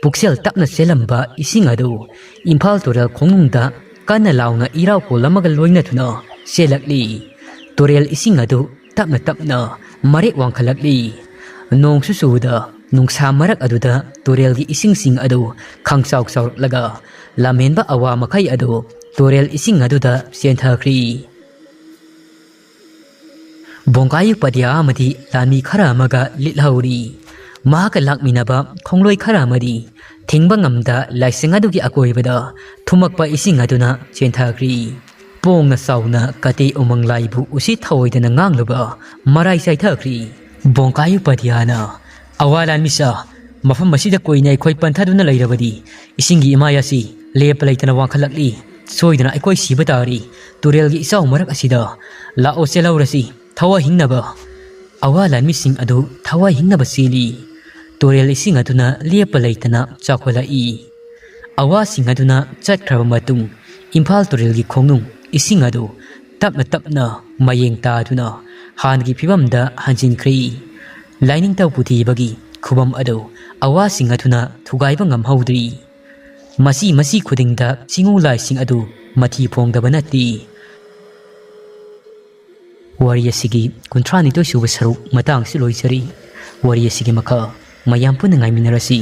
ꯄꯨꯛꯆꯦꯜ ꯇꯞꯅ ꯆꯦꯜꯂꯝꯕ ꯏꯁꯤꯡ ꯑꯗꯨ ꯏꯝꯐꯥꯜ ꯇꯨꯔꯦꯜ ꯈꯣꯡꯅꯨꯡꯗ ꯀꯟꯅ ꯂꯥꯎꯅ ꯏꯔꯥꯎ ꯀꯣꯜ ꯑꯃꯒ ꯂꯣꯏꯅꯗꯨꯅ ꯆꯦꯜꯂꯛꯂꯤ꯫ ꯇꯨꯔꯦꯜ ꯏꯁꯤꯡ ꯑꯗꯨ ꯇꯞꯅ ꯇꯞꯅ ꯃꯔꯦꯛ ꯋꯥꯡꯈꯠꯂꯛꯂꯤ꯫ ꯅꯣꯡꯁꯨ ꯆꯨꯕꯗ ꯅꯨꯡꯁꯥ ꯃꯔꯛ ꯑꯗꯨꯗ ꯇꯨꯔꯦꯜꯒꯤ ꯏꯁꯤꯡꯁꯤꯡ ꯑꯗꯨ ꯈꯪꯆꯥꯎ ꯆꯥꯎꯔꯛꯂꯒ ꯂꯝꯍꯦꯟꯕ ꯑꯋꯥ ꯃꯈꯩ ꯑꯗꯨ ꯇꯨꯔꯦꯜ ꯏꯁꯤꯡ ꯑꯗꯨꯗ ꯆꯦꯟꯊꯈ꯭ꯔꯤ꯫ ꯕꯣꯡꯒꯥꯏ ꯎꯄꯥꯙ꯭ꯌꯥ ꯑꯃꯗꯤ ꯂꯥꯟꯃꯤ ꯈꯔ ꯑꯃꯒ ꯂꯤꯠꯍꯧꯔꯤ꯫ ꯃꯍꯥꯛꯀ ꯂꯥꯛꯃꯤꯟꯅꯕ ꯈꯣꯡꯂꯣꯏ ꯈꯔ ꯑꯃꯗꯤ ꯊꯤꯡꯕ ꯉꯝꯗ ꯂꯥꯏꯁꯪ ꯑꯗꯨꯒꯤ ꯑꯀꯣꯏꯕꯗ ꯊꯨꯝꯃꯛꯄ ꯏꯁꯤꯡ ꯑꯗꯨꯅ ꯆꯦꯟꯊꯈ꯭ꯔꯤ꯫ ꯄꯣꯡꯅ ꯆꯥꯎꯅ ꯀꯇꯦ ꯎꯃꯪ ꯂꯥꯏꯕꯨ ꯎꯁꯤꯠ ꯊꯑꯣꯏꯗꯅ ꯉꯥꯡꯂꯨꯕ ꯃꯔꯥꯏ ꯆꯥꯏꯊꯈ꯭ꯔꯤ꯫ ꯕꯣꯡꯀꯥꯏ ꯎꯄꯥꯙ꯭ꯌꯥꯅ, "ꯑꯋꯥ ꯂꯥꯟꯃꯤꯁꯥ, ꯃꯐꯝ ꯑꯁꯤꯗ ꯀꯨꯏꯅ ꯑꯩꯈꯣꯏ ꯄꯟꯊꯗꯨꯅ ꯂꯩꯔꯕꯗꯤ ꯏꯁꯤꯡꯒꯤ ꯏꯃꯥꯏ ꯑꯁꯤ ꯂꯦꯞꯄ ꯂꯩꯇꯅ ꯋꯥꯡꯈꯠꯂꯛꯂꯤ꯫ ꯁꯣꯏꯗꯅ ꯑꯩꯈꯣꯏ ꯁꯤꯕ ꯇꯥꯔꯤ꯫ ꯇꯨꯔꯦꯜꯒꯤ ꯏꯆꯥꯎ ꯃꯔꯛ ꯑꯁꯤꯗ ꯂꯥꯛꯑꯣ ꯆꯦꯜꯍꯧꯔꯁꯤ꯫ ꯊꯋꯥꯏ ꯍꯤꯡꯅꯕ!" ꯑꯋꯥ ꯂꯥꯟꯃꯤꯁꯤꯡ ꯑꯗꯨ ꯊꯋꯥꯏ ꯍꯤꯡꯅꯕ ꯆꯦꯜꯂꯤ꯫ ꯇꯨꯔꯦꯜ ꯏꯁꯤꯡ ꯑꯗꯨꯅ ꯂꯦꯞꯄ ꯂꯩꯇꯅ ꯆꯥꯎꯈꯠꯂꯛꯏ꯫ ꯑꯋꯥꯁꯤꯡ ꯑꯗꯨꯅ ꯆꯠꯈ꯭ꯔꯕ ꯃꯇꯨꯡ, ꯏꯝꯐꯥꯜ ꯇꯨꯔꯦꯜꯒꯤ ꯈꯣꯡꯅꯨꯡ ꯏꯁꯤꯡ ꯑꯗꯨ ꯇꯞꯅ ꯇꯞꯅ ꯃꯌꯦꯡ ꯇꯥꯗꯨꯅ ꯍꯥꯟꯅꯒꯤ ꯐꯤꯕꯝꯗ ꯍꯟꯖꯤꯟꯈ꯭ꯔꯦ꯫ ꯂꯥꯏꯅꯤꯡꯊꯧ ꯄꯨꯊꯤꯕꯒꯤ ꯈꯨꯕꯝ ꯑꯗꯨ ꯑꯋꯥꯁꯤꯡ ꯑꯗꯨꯅ ꯊꯨꯒꯥꯏꯕ ꯉꯝꯍꯧꯗ꯭ꯔꯤ꯫ ꯃꯁꯤ ꯃꯁꯤ ꯈꯨꯗꯤꯡꯗ ꯆꯤꯡꯉꯨ ꯂꯥꯏꯁꯤꯡ ꯑꯗꯨ ꯃꯊꯤ ꯐꯣꯡꯗꯕ ꯅꯠꯇꯦ꯫ ꯋꯥꯔꯤ ꯑꯁꯤꯒꯤ ꯀꯨꯟꯊ꯭ꯔꯥꯅꯤꯊꯣꯏ ꯁꯨꯕ ꯁꯔꯨꯛ ꯃꯇꯥꯡꯁꯤ ꯂꯣꯏꯖꯔꯤ꯫ ꯋꯥꯔꯤ ꯑꯁꯤꯒꯤ ꯃꯈꯥ ꯃꯌꯥꯝ ꯄꯨꯟꯅ ꯉꯥꯏꯃꯤꯟꯅꯔꯁꯤ꯫